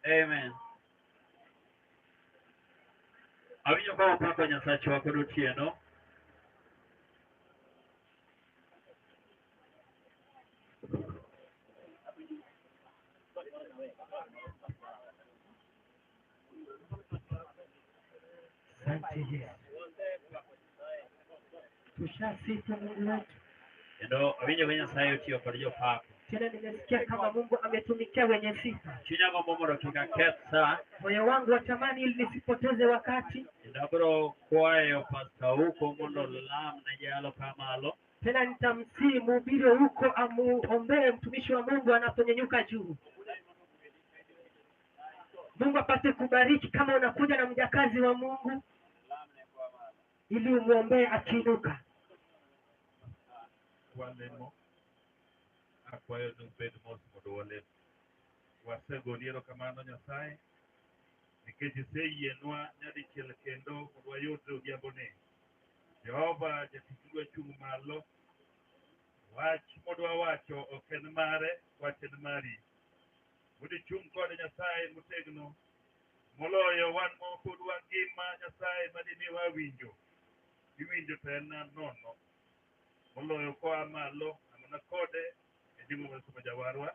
Amen. Awinjo ka wapako Nyasachwa kod otieno. Asante Yesu. Tushasifu Mungu wetu. Kendo awinjo ka Nyasaye otiyo kod jopako. Tena nimesikia kama Mungu ametumikia wenye sifa. Chunya gombo mondo kik aketh sa, Moyo wangu watamani ili nisipoteze wakati. kendo abiro kwayo Pasta Uko mondo olam ne jalo kamalo. Tena nitamsihi mhubiri huko amuombee mtumishi wa Mungu anaponyenyuka juu. Mungu apate kubariki kama unakuja na mjakazi wa Mungu ili umwombee akiinuka. Walemo akwayo ni ubed mos mondo walem. Wasegoni erokamano Nyasaye nikech iseyienwa nyadichiel kendo mondo wayudre odhiamboni. Jehova jatichni dwa chung' malo. Wach modwa wacho ok en mare, wach en mari. Mondo ichung' kode Nyasaye motegno moloyo wan ma pod wangima Nyasaye madimi wawinjo. Iwinjo to en nono. Moloyo koa malo amana kode e nying Yesu ma Jawarwa.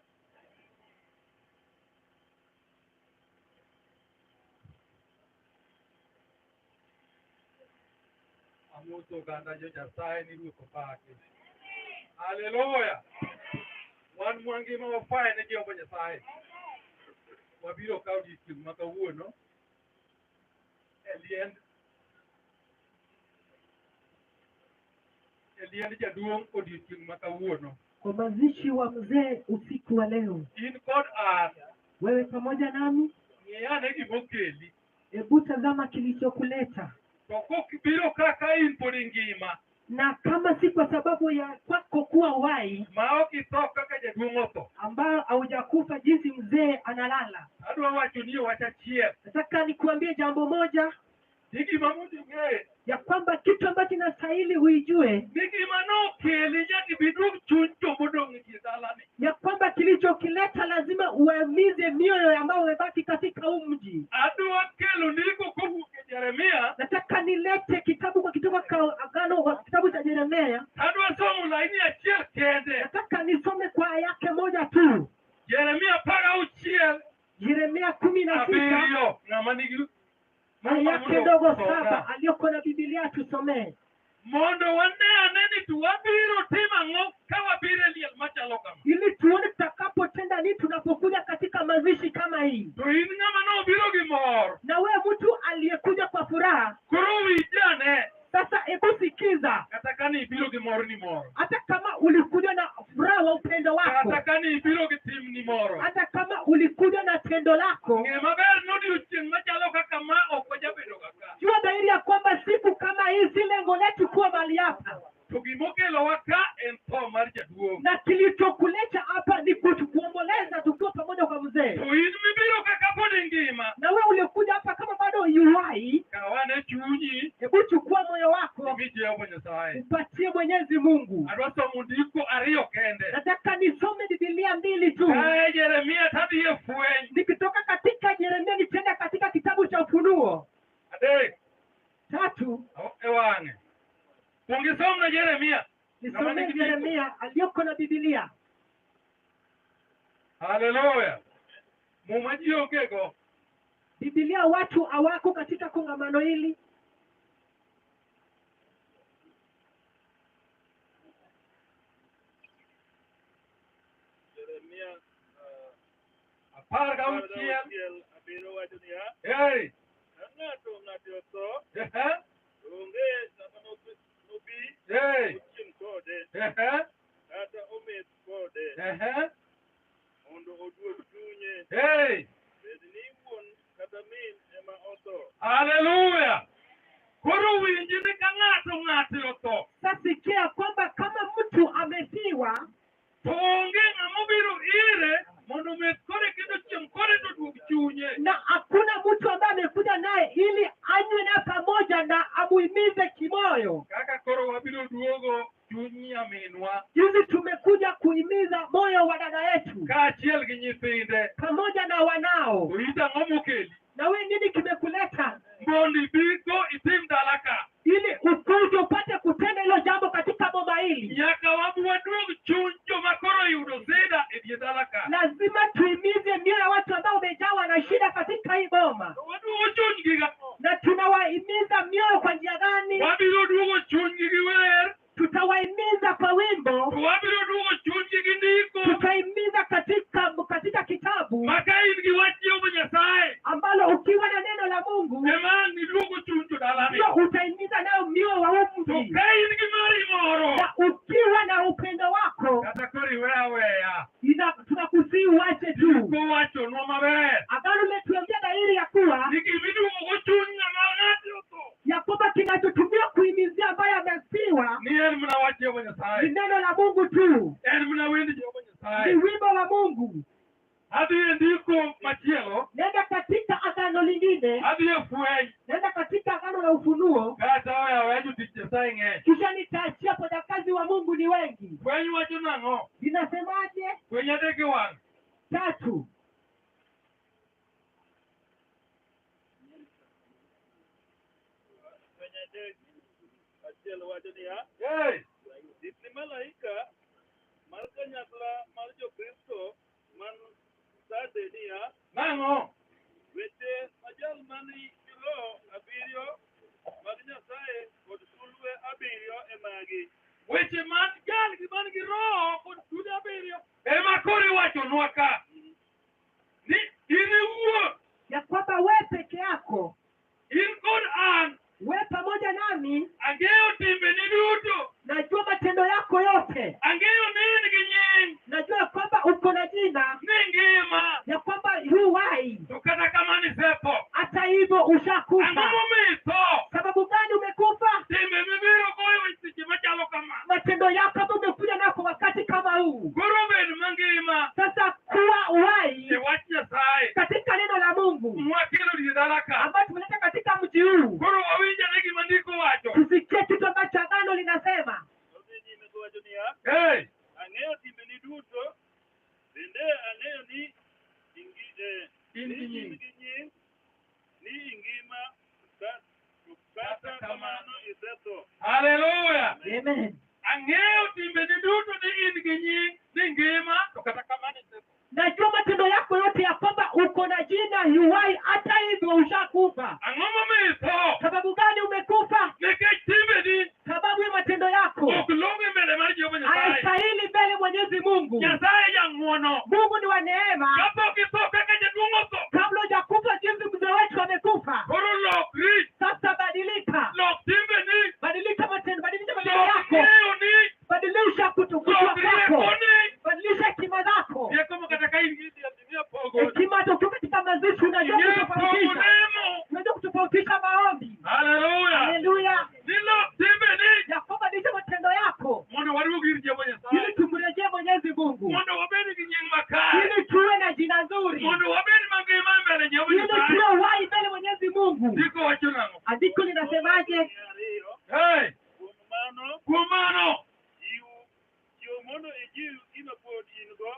Amoso oganda jo Nyasaye ni Ruoth opaki. Haleluya! mwangima wafwaye ne Jehova Nyasaye. Wabiro ka odiechieng' ma kawuono e liend jaduong' odiechieng' ma kawuono. Kwa mazishi wa mzee usiku wa leo, In kod an, wewe pamoja nami, ng'iyane gimokeli. hebu tazama kilichokuleta. To kokibiro kaka in pod ingima, Na kama si kwa sababu ya kwako kuwa uhai, ma ok itho kaka jaduong' otho, ambayo haujakufa jinsi mzee analala, adwa wacho ni wach achiel. nataka nikuambie jambo moja, Ni gima mondo ing'e, ya kwamba kitu ambacho inastahili uijue, ni gima nokeli nyaka ibiduog chuny jomodong' e tie dalani. ya kwamba kilichokileta lazima uamize mioyo ambayo umebaki katika huu mji. Adwa kelo ndiko kowuok e Jeremia, Nataka nilete kitabu kwa kitoka kwa agano wa kitabu cha Yeremia. adwa somo laini achiel kende. Nataka nisome kwa aya yake moja tu, Jeremia 16 Yeremia 16 7, ng'ama nigi aya yake ndogo 7, aliyoko na Biblia tusomee, mondo wane ane ni to wabiro timo ang'o ka wabiro e liel machalo kama. ili tuone tutakapotenda nini tunapokuja katika mazishi kama hii. To in ng'ama nobiro gi mor, Na wewe mtu aliyekuja kwa furaha, koro winj ane, sasa hebu sikiza, kata ka nibiro gi morni moro, hata kama ulikuja na furaha wa upendo wako, kata ka nibiro gi timni moro, hata kama ulikuja na tendo lako, ng'e maber ni odiochieng' machalo kaka ma ok wajabedo ga ka. jua dhahiri ya kwamba siku kama hii si lengo letu kuwa mahali hapa, To gimokelowa ka en tho mar jaduong'. na kilichokuleta hapa ni kuomboleza tukiwa pamoja kwa mzee. To in mibiro kaka pod ingima, Na wewe uliokuja hapa kama bado yuhai, kaw ane chunyi hebu chukua moyo wako imi Jehova Nyasaye. upatie Mwenyezi Mungu. Adwa somo ndiko ariyo kende. Nataka nisome Biblia mbili tu, Kae Jeremia tadhi e Fweny. nikitoka katika Yeremia nitaenda katika kitabu cha Ufunuo 3 3. e wang'e. Kuong isomna Jeremia. Nisome Yeremia aliyoko na Biblia. Haleluya. Muma ji ongego. Biblia watu hawako katika kongamano hili. Jeremia 16. 7 wacho niya, Hey. ka ng'ato ng'ate otho, Ehe. to onge ng'ama nobi Hey. ochiem kode, Ehe. kata ometh kode, Ehe. mondo oduog chunye, Hey. bed ni wuon kata min ema otho. Haleluya. Koro winji ni ka ng'ato ng'ate otho, Sasa sikia kwamba kama mtu amefiwa, to onge ng'ama obiro ire mondo ometh kode kendo chiem kode to oduog chunye. na hakuna mtu ambaye amekuja naye ili anywe naye pamoja na amuhimize kimoyo. Kaka koro wabiro duogo chuny nyaminwa Jinsi tumekuja kuhimiza moyo wa dada yetu kaachiel gi nyithinde. pamoja na wanao. To it ang'o mokeli? Na wewe nini kimekuleta Mondo ibigo itim dala ka. ili ukuje upate kutenda hilo jambo katika boma hili? Nyaka wabi waduog chuny joma koro oyudo sida e dier dala ka. Lazima tuhimize mioyo ya watu ambao wamejawa na shida katika hii boma, To waduogo chunygi gang'o? na tunawahimiza mioyo kwa njia gani? Wabiro duogo chunygi gi wer, Tutawahimiza kwa wimbo, to wabiro duogo chunygi gi ndiko. tutahimiza katika kitabu Ma ka in gi wach Jehova Nyasaye, ambalo ukiwa na neno la Mungu ema ang' iduogo chuny jodalani. ndio utahimiza nayo mioyo wa huu To mji, ka in gi mari moro, na ukiwa na upendo wako kata koro iwe aweya, tunakusihi uache tu. ndiko wachonwa maber Agano limetuambia dhahiri ya kuwa ni gimiduogo chuny ng'ama ng'ate otho ya kwamba kinachotumiwa kuhimizia ambaye amefiwa ni en mana wach Jehova ni Nyasaye, neno la Mungu tu, en mana wend Jehova ni Nyasaye. wimbo wa Mungu. Adhi e ndiko machielo, Nenda katika agano lingine, adhi e Fweny, nenda katika agano la Ufunuo, kata aweya aweya jotich Nyasaye ng'eny. kisha nitaachia wafanyakazi wa Mungu ni wengi. Fweny wacho nang'o? Linasemaje? Fweny 3 e wang'. 3. Fweny 3:1 wacho niya, Hey! Rit ni malaika mar kanyakla mar jo-Kristo man Sarde niya, Nang'o? weche ma jal man gi roho abiriyo mag Nyasaye kod sulwe abiriyo e magi. Weche man jal gi man gi roho kod sulwe abiriyo ema koro owachonwa ka ni in iwuon ya kwamba we peke yako, in kod an we pamoja nami, ang'eyo timbeni duto, najua matendo yako yote, ang'eyo ni in gi nying najua kwamba uko na jina ni ngima, ya kwamba yu hai, to kata kamano isetho. hata hivyo Ang'o ushakufa. momiyo itho? Sababu gani umekufa? Timbe mibiro goyo e seche machalo kama Matendo yako ambayo umekuja nako wakati kama huu. koro bed mangima Sasa kuwa uhai e wach Nyasaye katika neno la Mungu mwakelo e dala ka. ambayo tumeleta katika mji huu, Koro wawinj ane gima ndiko wacho. tusikie kitu ambacho agano linasema. Odhi nyime kowacho niya, Hey, ang'eyo timbeni duto, bende ang'eyo ni In ni gi in nying. gi nying, ni ingima, to kata kamano isetho. Haleluya. Amen. Ang'eyo timbeni duto ni in gi nying ni ngima to kata kamano isetho. Najua matendo yako yote ya kwamba uko na jina yuwai, hata hivyo ushakufa. Ang'o momiyo itho? Sababu gani umekufa? Nikech timbeni Sababu ya matendo yako ok long'o e mbele mar Jehova Nyasaye. hayastahili mbele Mwenyezi Mungu. Nyasaye jang'wono. Mungu ni wa neema. Kapok itho kaka jaduong' otho, Kabla hujakufa jinsi mzee wetu amekufa, koro lokri, sasa badilika, lok timbeni, badilika matendo, badilisha matendo lok yako, ng'eyoni, badilisha kutokujua lok kwako, riekoni. badilisha hekima zako. Rieko ma kata ka in gi dhiang' ing'eyo pogo. Hekima hata ukiwa katika mazishi unajua Ing'eyo pogo kutofautisha, lemo. unajua kutofautisha maombi. Haleluya. Haleluya! Ni lok timbeni ya kwamba badilisha matendo yako mondo waduog ir Jehova Nyasaye. ili tumrejee Mwenyezi Mungu, Mondo wabed gi nying makare. ili tuwe na jina nzuri, Mondo wabed mangima e mbele Jehova ili Nyasaye. tuwe uhai mbele Mwenyezi Mungu. Ndiko wacho nang'o? Andiko linasemaje? Mia ariyo, Hey, kuom mano, kuom mano, jiw mondo ijiw gima pod in-go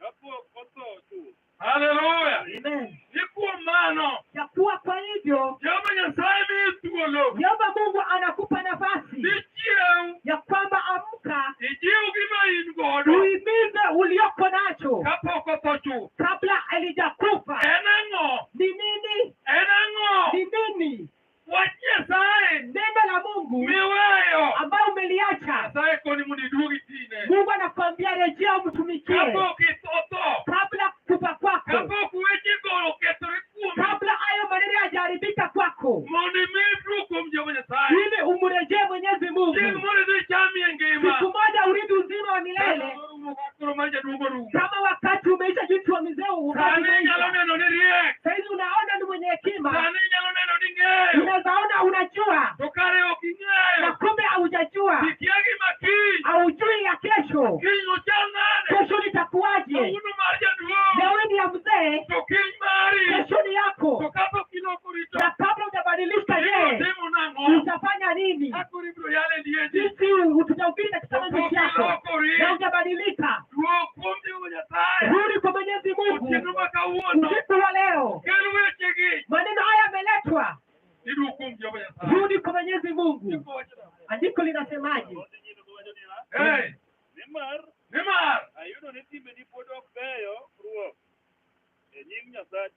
kapok otho chuth. haleluya. Amen. Ni kuom mano, Ya kuwa kwa hivyo Jehova Nyasaye miyi thuolo Yehova Mungu anakupa nafasi ni chiew ya kwamba amka, ijiw gima in godo uhimize ulioko nacho kapok otho chuth. kabla halijakufa. En ang'o? Ni nini? En ang'o? Ni nini? Wach Nyasaye Neno la Mungu miweyo. ambayo umeliacha. Nyasaye koni mondo iduog itine. Mungu anakuambia rejea, umtumikie Kapok otho, kabla kufa kwako, kapok wechego okethore kuomi, kabla hayo maneno yajaharibika kwako, mondo imi duok kuom Jehova Nyasaye. ili umrejee Mwenyezi Mungu. Chieng' moro idhi chamie ngima. Siku moja urithi uzima wa milele, Koro mar jaduong' orumo. kama wakati umeisha jinsi wa mzee wakati Sani inyalo umeisha. neno ni riek. Saizi unaona ni mwenye hekima, Sani inyalo neno ni ng'eyo. unaweza ona unajua, To kare ok na ing'eyo. kumbe haujajua, Ikia gima kiny. haujui ya kesho. Kiny ochal nade? Kesho litakuwaje? Kawuono mar jaduong'. Leo ni ya mzee, To kiny mari. kesho ni To yako, kapok ilokori to na kabla hujabadilika, ibiro je, timo nang'o? utafanya nini? Kaka ibiro yalo e lieti. Sisi tutahubiri katika To pok mazishi yako ilokori. na hujabadilika, Duog kuom Jehova Nyasaye. rudi kwa Mwenyezi Mungu Otieno ma kawuono. usiku wa leo. Kel wechegi. Maneno haya yameletwa, Iduog kuom Jehova Nyasaye. rudi kwa Mwenyezi Mungu. Ndiko wacho nang'o? Andiko linasemaje? Odhi nyime kowacho niya, Hey, nimar nimar ayudo ni timbeni pod ok beyo ruok e nyim Nyasaye.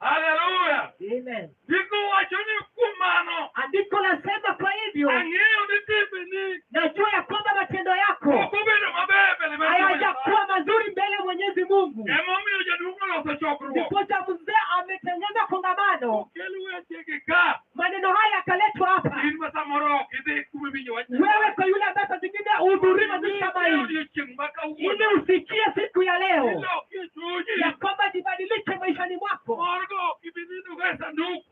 Haleluya. Amen. Ndiko wacho ni kuom mano Andiko lasema kwa hivyo, ang'eyo ni timbeni najua ya kwamba matendo yako ok obedo maber mbele mar Jehova Nyasaye. hayajakuwa mazuri mbele ya Mwenyezi Mungu. Emomiyo jaduong' oloso chokruok. Ndiposa mzee ametengeneza kongamano, Okel wechegi ka. maneno haya yakaletwa hapa. In ma samoro ok idhi kuma iwinjo wach Wewe kwa yule ambaye saa zingine hudhurii mazishi kama hii, Odiochieng' ma ili kawuono. usikie siku ya leo Ilokie chunyi. ya kwamba jibadilishe maishani mwako, Morgo ok ibi nindogo e sanduk.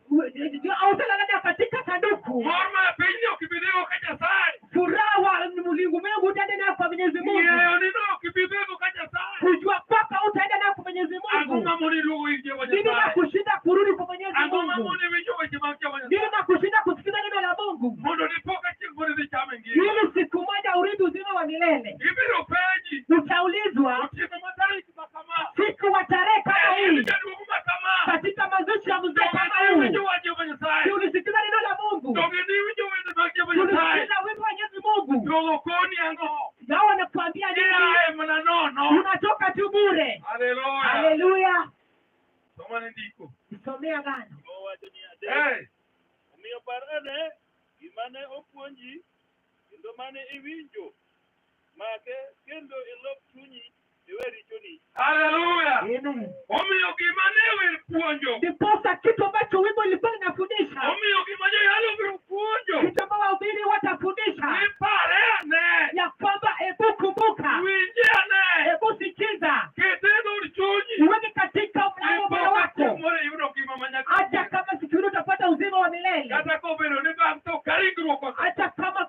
hautalala katika sanduku. Mor ma pinyni ok ibi dhigo ka Nyasaye. Furaha wa ulimwengu utaenda nayo kwa Mwenyezi Mungu, Ng'eyo ni ok ibi dhigo ka Nyasaye. kujua kwako utaenda nayo kwa Mwenyezi Ang'o Mungu. mamoni duogo ir Jehova Nini na Nyasaye? kushinda kurudi kwa Mwenyezi Ang'o Mungu? mamoni winjo weche mag Jehova Nini Nyasaye? na kushinda kusikiza neno la Mungu, Mondo dipo ka chieng' moro idhi chame ngima. ili siku moja urithi uzima wa milele. Ibiro penji Utaulizwa otieno ma tarik ma kama. siku wa tarehe kama En hii jaduong' ma kama. katika mazishi ya mzee kama Donge huu, niwinjo wach Jehova Nyasaye? si ulisikiza neno la Mungu? Donge niwinjo wende mag Jehova Nyasaye? Ulisikiza wimbo wa Mwenyezi Mungu? Donge okoni ang'o? Nao wanakuambia nini? Iaye mana nono. Unatoka tu bure. Haleluya. Haleluya! Somane ndiko. Nisomea agano. Owacho niya, adek, Hey, omiyo par ane gima ne opuonji kendo mane iwinjo, make kendo ilok chunyi iwe richoni. Haleluya. Amen. Omiyo gima ne wer puonjo. Ndiposa kitu ambacho wimbo ilikuwa inafundisha, Omiyo gima joyalo biro puonjo. kitu ambao wahubiri watafundisha Ni pare ane. ya kwamba hebu kumbuka, Winje ane. hebu sikiza, Kete e dhood chunyi. uweke katika mlango moyo Dipo ka wako, chieng' moro iyudo ngima manyaka hata chieng'. kama siku ile utapata uzima wa milele, Kata kobedo ni bang' tho ka ringruok otho. hata kama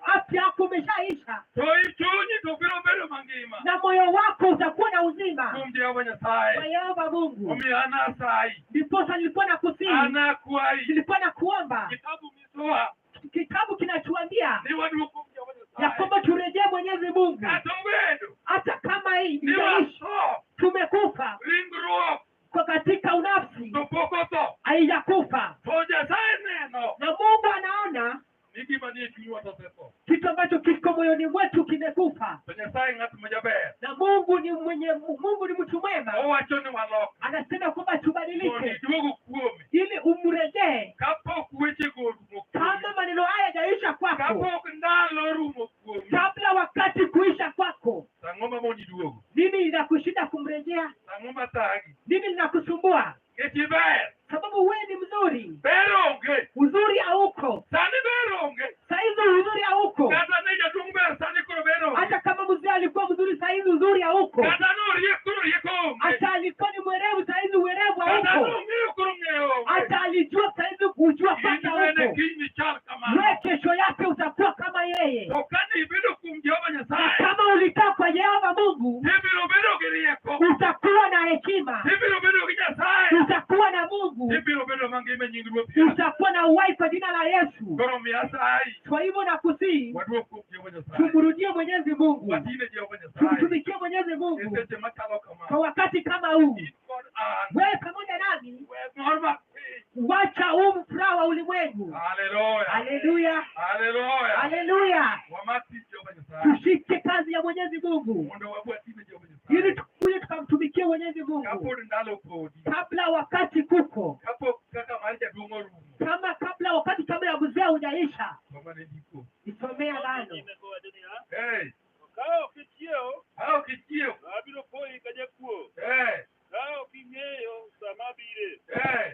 afya yako umeshaisha To i chunyi to biro bedo mangima. na moyo wako utakuwa na uzima Kuom Jehova kwa Nyasaye. Yehova Mungu. Omiyo an asayi. Ndiposa nilikuwa nakusihi, An akwayi. nilikuwa nakuomba. Kitabu nyisowa Kitabu kinachuambia ni waduog kuom Jehova ya Nyasaye. kwamba turejee Mwenyezi Mungu, Kata obedo hata kama hii ni itaishi, watho, tumekufa ringruok kwa katika unafsi, to pok otho. haijakufa To Nyasaye neno na Mungu anaona ni gima nie chunywa to osetho. kitu ambacho kiko moyoni mwetu kimekufa, To Nyasaye ng'at ma jaber. na Mungu ni mwenye, Mungu ni mtu mwema, Owacho ni walok anasema kwamba mondo tubadilike iduogo kuome ili umrejee. kapok wechego orumo kuomi. Kama maneno haya hayajaisha kwako, Kapok ndalo orumo kuomi. kabla wakati kuisha kwako, Ang'o mamoni duogo? nini linakushinda kumrejea? Ang'o mathagi? Nini linakusumbua? Nikech iber. Sababu wewe ni mzuri, Ber onge. uzuri hauko Sani ber onge. saizi, uzuri hauko. Kata ne jaduong' ber sani koro ber onge. Hata kama mzee alikuwa mzuri, saizi uzuri hauko. Kata noriek koro rieko onge. Hata alikuwa ni mwerevu, saizi uwerevu Kata hauko. nong'eyo koro ng'eyo onge. Hata alijua, saizi kujua In kwake bende hauko. kiny nichal kamano. Wewe kesho yake utakuwa kama yeye. To kane ibedo kuom Jehova Na Nyasaye, kama ulikaa kwa Yehova Mungu, ibiro bedo gi rieko. utakuwa na hekima, Ibiro bedo gi Nyasaye. utakuwa na Mungu, Ibiro bedo mangima e nying Ruoth Yesu. utakuwa na uhai kwa jina la Yesu. Koro miya asayi, Kwa hivyo nakusihi waduog kuom Jehova Nyasaye. tumrudie Mwenyezi Mungu, Watine Jehova Nyasaye. tumtumikie Mwenyezi E Mungu seche machalo kama. kwa wakati kama huu. In kod an. Wewe pamoja nami, We mor mag piny. wacha huu furaha wa ulimwengu. Haleluya. Haleluya, Haleluya. haleluya! Wamak tich Jehova Nyasaye. Tushike kazi ya Mwenyezi Mungu Mondo wabwa tine Jehova ili Nyasaye. tukuje tukamtumikie Mwenyezi Mungu Kapod ndalo podi. kabla wakati kuko Kapok kaka mar jaduong' orumo. kama kabla wakati kabla ya mzee hujaisha. Mama ne ndiko. Isomea agano. Nyime kowacho niya, Hey, "To ka ok ichiewo, ka ok ichiewo. to abiro poyi ka jakuo, Hey, ka ok ing'eyo sa ma abire. hey.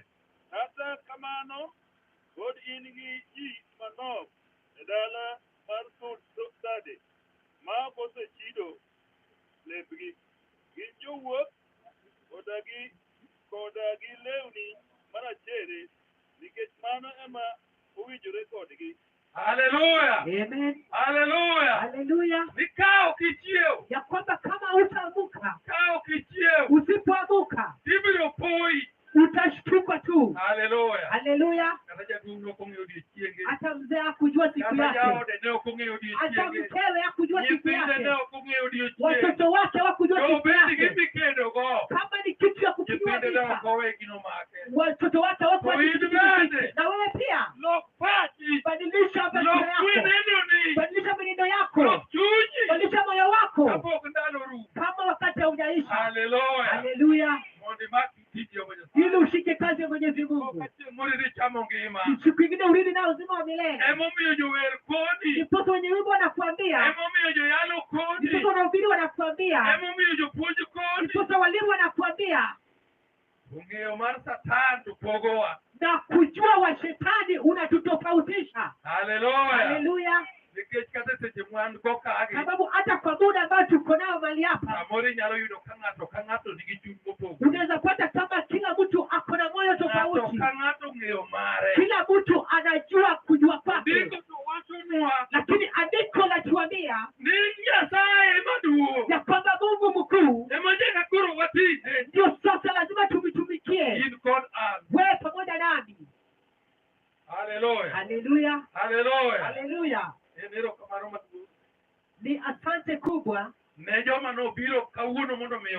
Kata kamano, pod in gi ji manok e dala mar Sarde ma ok osechido lepgi. Gin jowuoth koda gi lewni marachere, nikech mano ema owinjore kodgi. Haleluya. Amen. Haleluya. Haleluya, Ni ka ok ichiewo. ya kwamba kama utaamuka, Ka ok ichiewo. usipoamuka Ibiro poyi. utashtuka tu. Haleluya. Haleluya, Kata jaduong' ne ok ong'eyo odiechienge. hata mzee hakujua siku Kata yake, jaode ne ok ong'eyo hata odiechienge. mkewe hakujua siku Nyithinde ne yake, ok ong'eyo odiechienge. watoto wake hawakujua To siku obed gi yake. mikedogo. Kama ni kitu ya kupigwa Nyithinde ne vita, ok owe gino make. watoto wake hawakuwa To in bende. na wewe pia Lok pachi. badilisha Lok maisha yako, kwenendoni. badilisha mwenendo yako, Lok chunyi. badilisha moyo wako Kapok ndalo orumo. kama wakati haujaisha. Haleluya. Haleluya, Mondo imak tich Jehova Nyasaye. ili ushike kazi ya Mwenyezi Mungu, Ka chieng' moro idhi chamo ngima. siku ingine urithi nao uzima wa milele. Emomiyo jower koni. Ndiposa wenye wimbo wanakuambia, Emomiyo joyalo koni. ndiposa wanahubiri wanakuambia, Emomiyo jopuonj koni. ndiposa walimu wanakuambia, Ong'eyo mar Satan to pogowa. na kujua wa shetani unatutofautisha. Haleluya. Haleluya, Nikech kata seche mwan go kagi, sababu hata kwa muda ambao tuko nao mahali hapa, samoro inyalo yudo ka ng'ato nigi chuny mopogore. unaweza pata kama kila mtu ako na moyo Ng'ato tofauti, ka ng'ato ong'eyo mare. kila mtu anajua kujua kwake, Ndiko to wachonwa lakini andiko latuambia ni Nyasaye maduong' ya kwamba Mungu mkuu ema nyaka koro watine. ndio sasa lazima tumtumikie. In kod an. Wewe pamoja nami. Haleluya. Haleluya, Haleluya. haleluya. En erokamano maduong' Ni asante kubwa ne joma nobiro kawuono mondo mi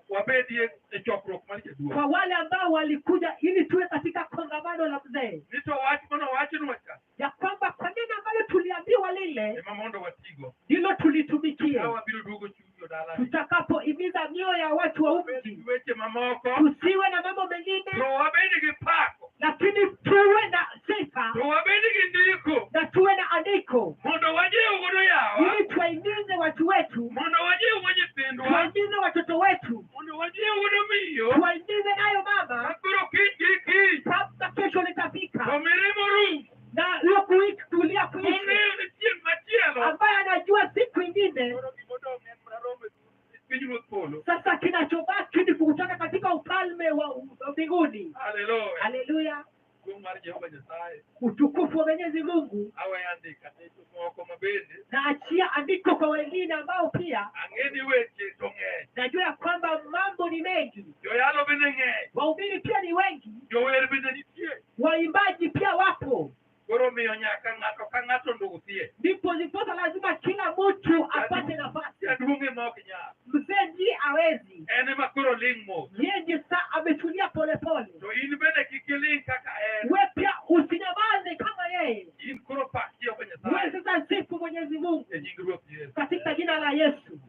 wabedie e chokruok mar jaduong'. kwa wale ambao walikuja ili tuwe katika kongamano la mzee, Ni to wach manowachnwa cha ya kwamba kwa neno ambalo tuliambiwa lile ema mondo watigo. ndilo tulitumikie. Ka wabiro duogo chuny jodalani. Tutakapoimiza mioyo ya watu wa Wabed mji, gi weche mamoko tusiwe na mambo mengine, to wabed gi pako lakini tuwe na sifa To wabed gi ndiko. na tuwe na andiko Mondo wajiw godo yawa. ili tuwahimize watu wetu, Mondo wajiw go nyithindwa. tuwahimize watoto wetu, Mondo wajiw godo miyo. tuwahimize nayo mama, Makoro kiny gi kiny. kabla kesho To litafika mirima orum. na hiyo kulia kuishi, Mong'eyo ni chieng' machielo. ambaye anajua siku ingine. Koro gimodong' en mana romo e pinyruodh polo. Sasa kinachobaki ni kukutana katika ufalme wa mbinguni. Haleluya. Haleluya, Duong' mar Jehova Nyasaye. utukufu wa Mwenyezi Mungu. Aweyo andika ne jomoko mabende. Na achia andiko kwa wengine ambao pia Ang'e ni weche to ng'eny. najua ya kwamba mambo ni mengi, Joyalo bende ng'eny. wahubiri pia ni wengi, Jower bende nitie. waimbaji pia wapo. Koro miyo nyaka ng'ato ka ng'ato nduthie. Ndipo ndiposa lazima kila mtu apate nafasi. Jaduong' ema ok nyal. Mzee ndiye hawezi, En ema koro ling' mos. yeye ndiye saa ametulia polepole. To in bende kik iling' kaka en. We pia usinyamaze kama yeye. In koro pak Jehova We Nyasaye sasa sifu Mwenyezi Mungu e nying Ruoth Yesu. katika jina la Yesu.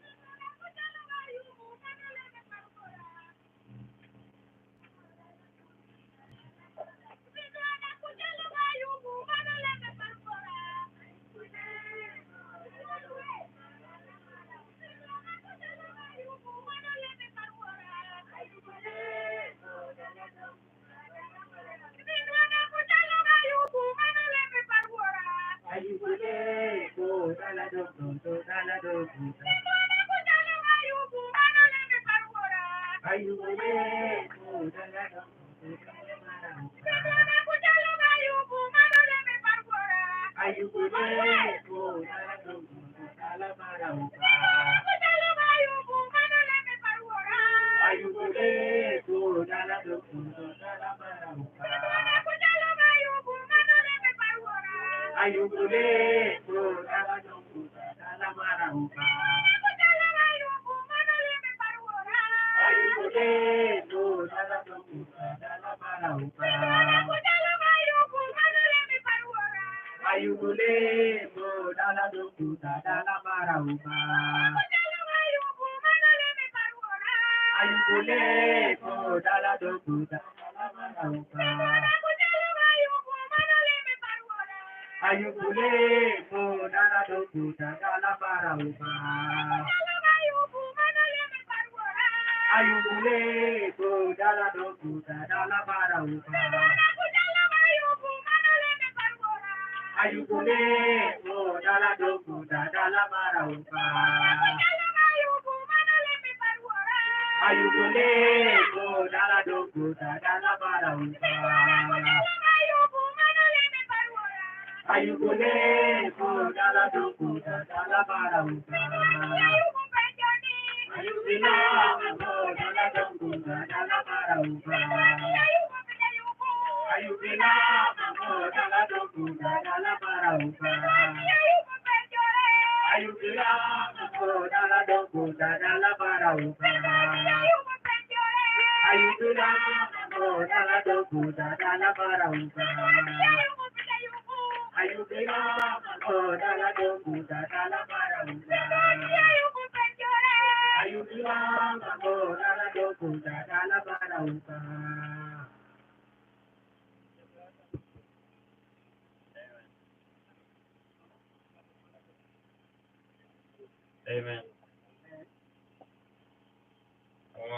Amen.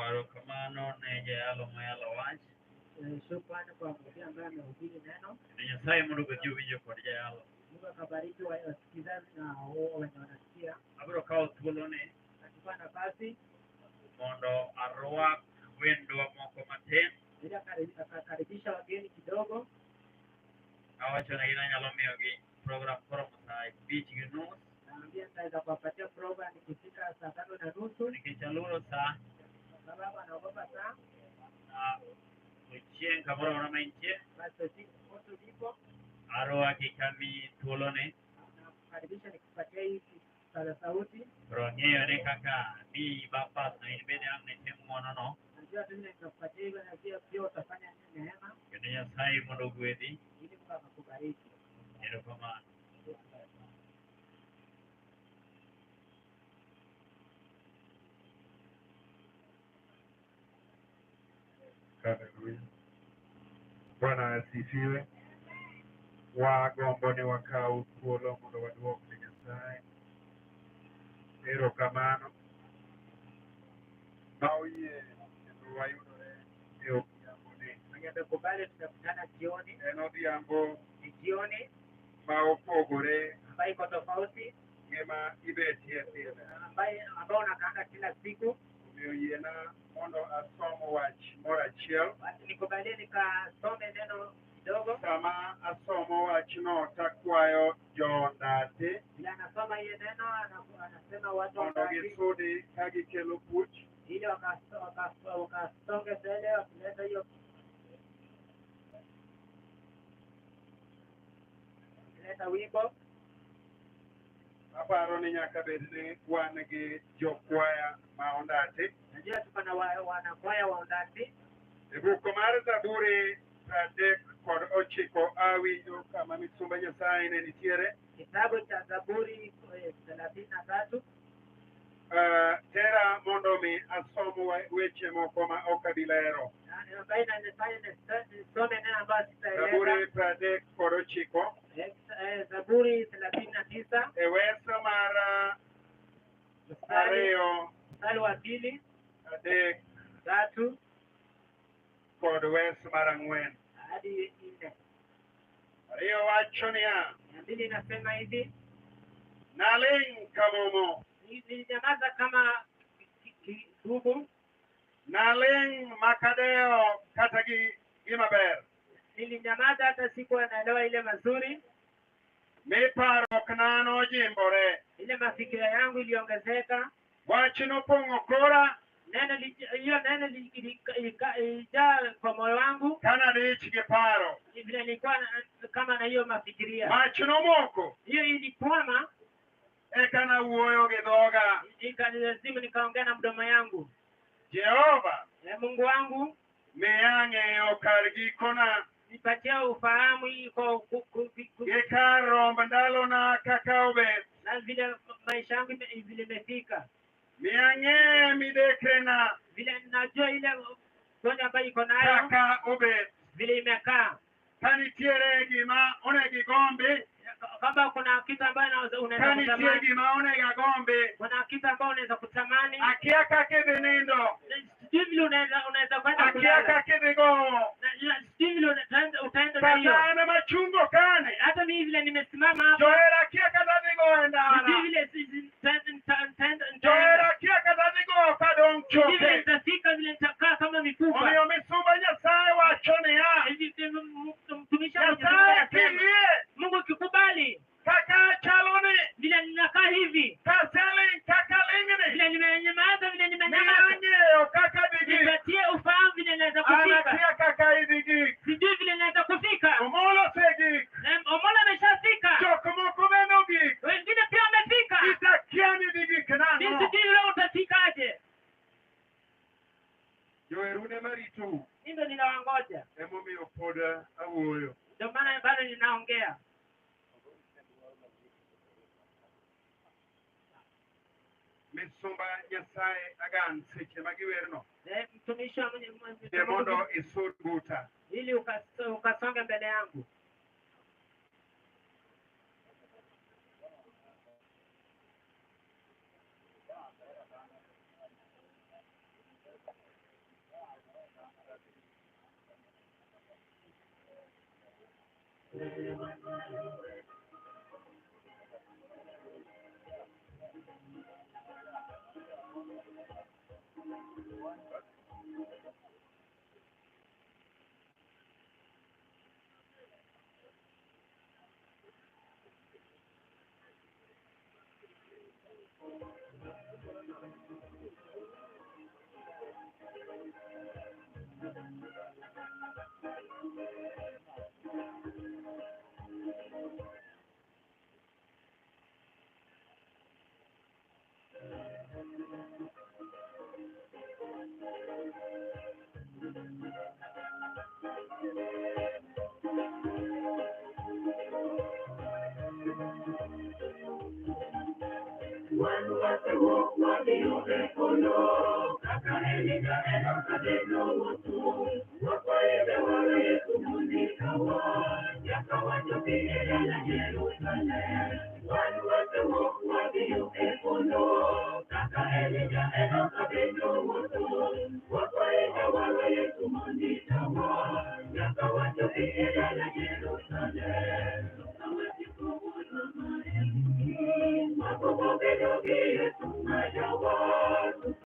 Erokamano ne jayalo mayalo wach. Shukrani kwa mhubiri ambaye amehubiri neno. Kendo Nyasaye mondo ogwedh jowinjo kod jayalo. Mungu akabariki wale wasikilizaji na wao wenye wanasikia. Abiro kawo thuoloni Nachukua nafasi mondo arwak wendwa moko matin. ili akakaribisha wageni kidogo. Awachonegi ni anyalo miyogi program koromo saa 5:30 Naambia nitaweza kuwapatia program ikifika saa 5:30 nikech aluoro sa kwa sababu anaogopa saa. na ochieng' kamoro amora ma intie. Basi popote ulipo, Arwaki kamiyi thuoloni. nakukaribisha nikupatia hii kipaza sauti. Koro ang'eyo ni kaka miyi bapas no in bende ang' nitim ng'uonono. Najua tu nitakupatia hivyo na pia pia utafanya neema Kendo Nyasaye mondo ogwedhi. ili Mungu akakubariki. Erokamano. Haleluya. Bwana asifiwe. Wagombo ni wakaw thuolo mondo waduok ne Nyasaye erokamano ma oyie kendo wayudore e odhiamboni. Mwenye amekubali tumekutana jioni. En odhiambo Ni jioni ma opogore ambayo iko tofauti, gi ma ibetie pile. ambaye ambao unakaanga kila siku. Omiyo yiena mondo asom wach moro achiel. Basi nikubalie nikasome neno kidogo. Sama asomo wachno takwayo jondati Vile anasoma hiyo neno anasema watu mondo wandati gisudi ka gikelo puch ili wakasonge mbele wakileta hiyo wakileta wimbo. Aparo ni nyaka bed ni wan gi jokwaya ma ondati. Najua tuko na wanakwaya wa ondati. E buk mar Zaburi 39 awinjo kama misumba Nyasaye ne nitiere. Kitabu cha Zaburi 33. Tera mondo mi asom weche moko ma ok abi lero. Na ambayo inanifanya nisome neno ambayo Zaburi sitaeleza. 39. Zaburi 39 E wes mar mstari ariyo, mstari wa pili, adek tatu kod wes mar ang'wen. hadi 4. Ariyo wacho niya, 2 inasema hivi: naling' kamomo, nilinyamaza kama kidubu, naling' makadewo kata gi gima ber, nilinyamaza hata sikuwa naelewa ile mazuri, mi parruokna nojimbore. ile mafikira yangu iliongezeka. Wach nopong'o kora Neno hiyo neno ilijaa kwa moyo wangu, kanadich gi paro. vile nilikuwa kama na hiyo mafikiria Mach nomoko hiyo ilikwama, eka nawuoyo gi dhoga. ikanilazimu nikaongea na mdomo yangu. Jehova, Mungu wangu, miya ng'eyo kar gikona nipatie ufahamu hii kwa gi kar romb ndalona kaka obet. na vile maisha yangu vile imefika, Miya ng'e midekrena vile najua ile gonjwa ambayo iko nayo kaka obet. vile imekaa, Ka nitiere gima onego igombi, kama kuna kitu ambayo unaweza ka nitie kutamani, gima onego agombi, kuna kitu ambayo unaweza kutamani, akia kaka idhi nindo, sijui vile unaweza kwenda akia kulala, kaka idhi gowo, sijui vile utaenda na hiyo. kata an machungo kane, Hata mimi vile nimesimama hapa, johera akia kata adhi gowo e sijui ndara, vile nitaenda, johera akia kata adhi gowo kadong' sijui vile choke. nitafika, vile nitakaa kama mifupa. Omiyo misumba Nyasaye wacho niya, Hivi mtumishi wa Mwenyezi Mungu Nyasaye anasema, kiyie Mungu akikubali kaka achaloni, vile ninakaa hivi, kaseling' kaka ling'ni, vile nimenyamaza, vile miya nimenyamaza, ng'eyo kaka dhi gik, nipatie ufahamu vile naweza an kufika, akia kaka idhi gik, sijui vile naweza kufika. Omolo osegik, Omolo ameshafika, jok moko bende ogik, wengine pia wamefika. itakia ni dhi gik Mimi nang'o? sijui wewe utafikaje. Jowerune maritou Mimi ndo ninawangoja, emomiyo pod awuoyo. ndio maana bado ninaongea. Misumba Nyasaye agan seche ma giwerno, Mtumishi wa yie mondo isud buta. ili ukasonge mbele yangu.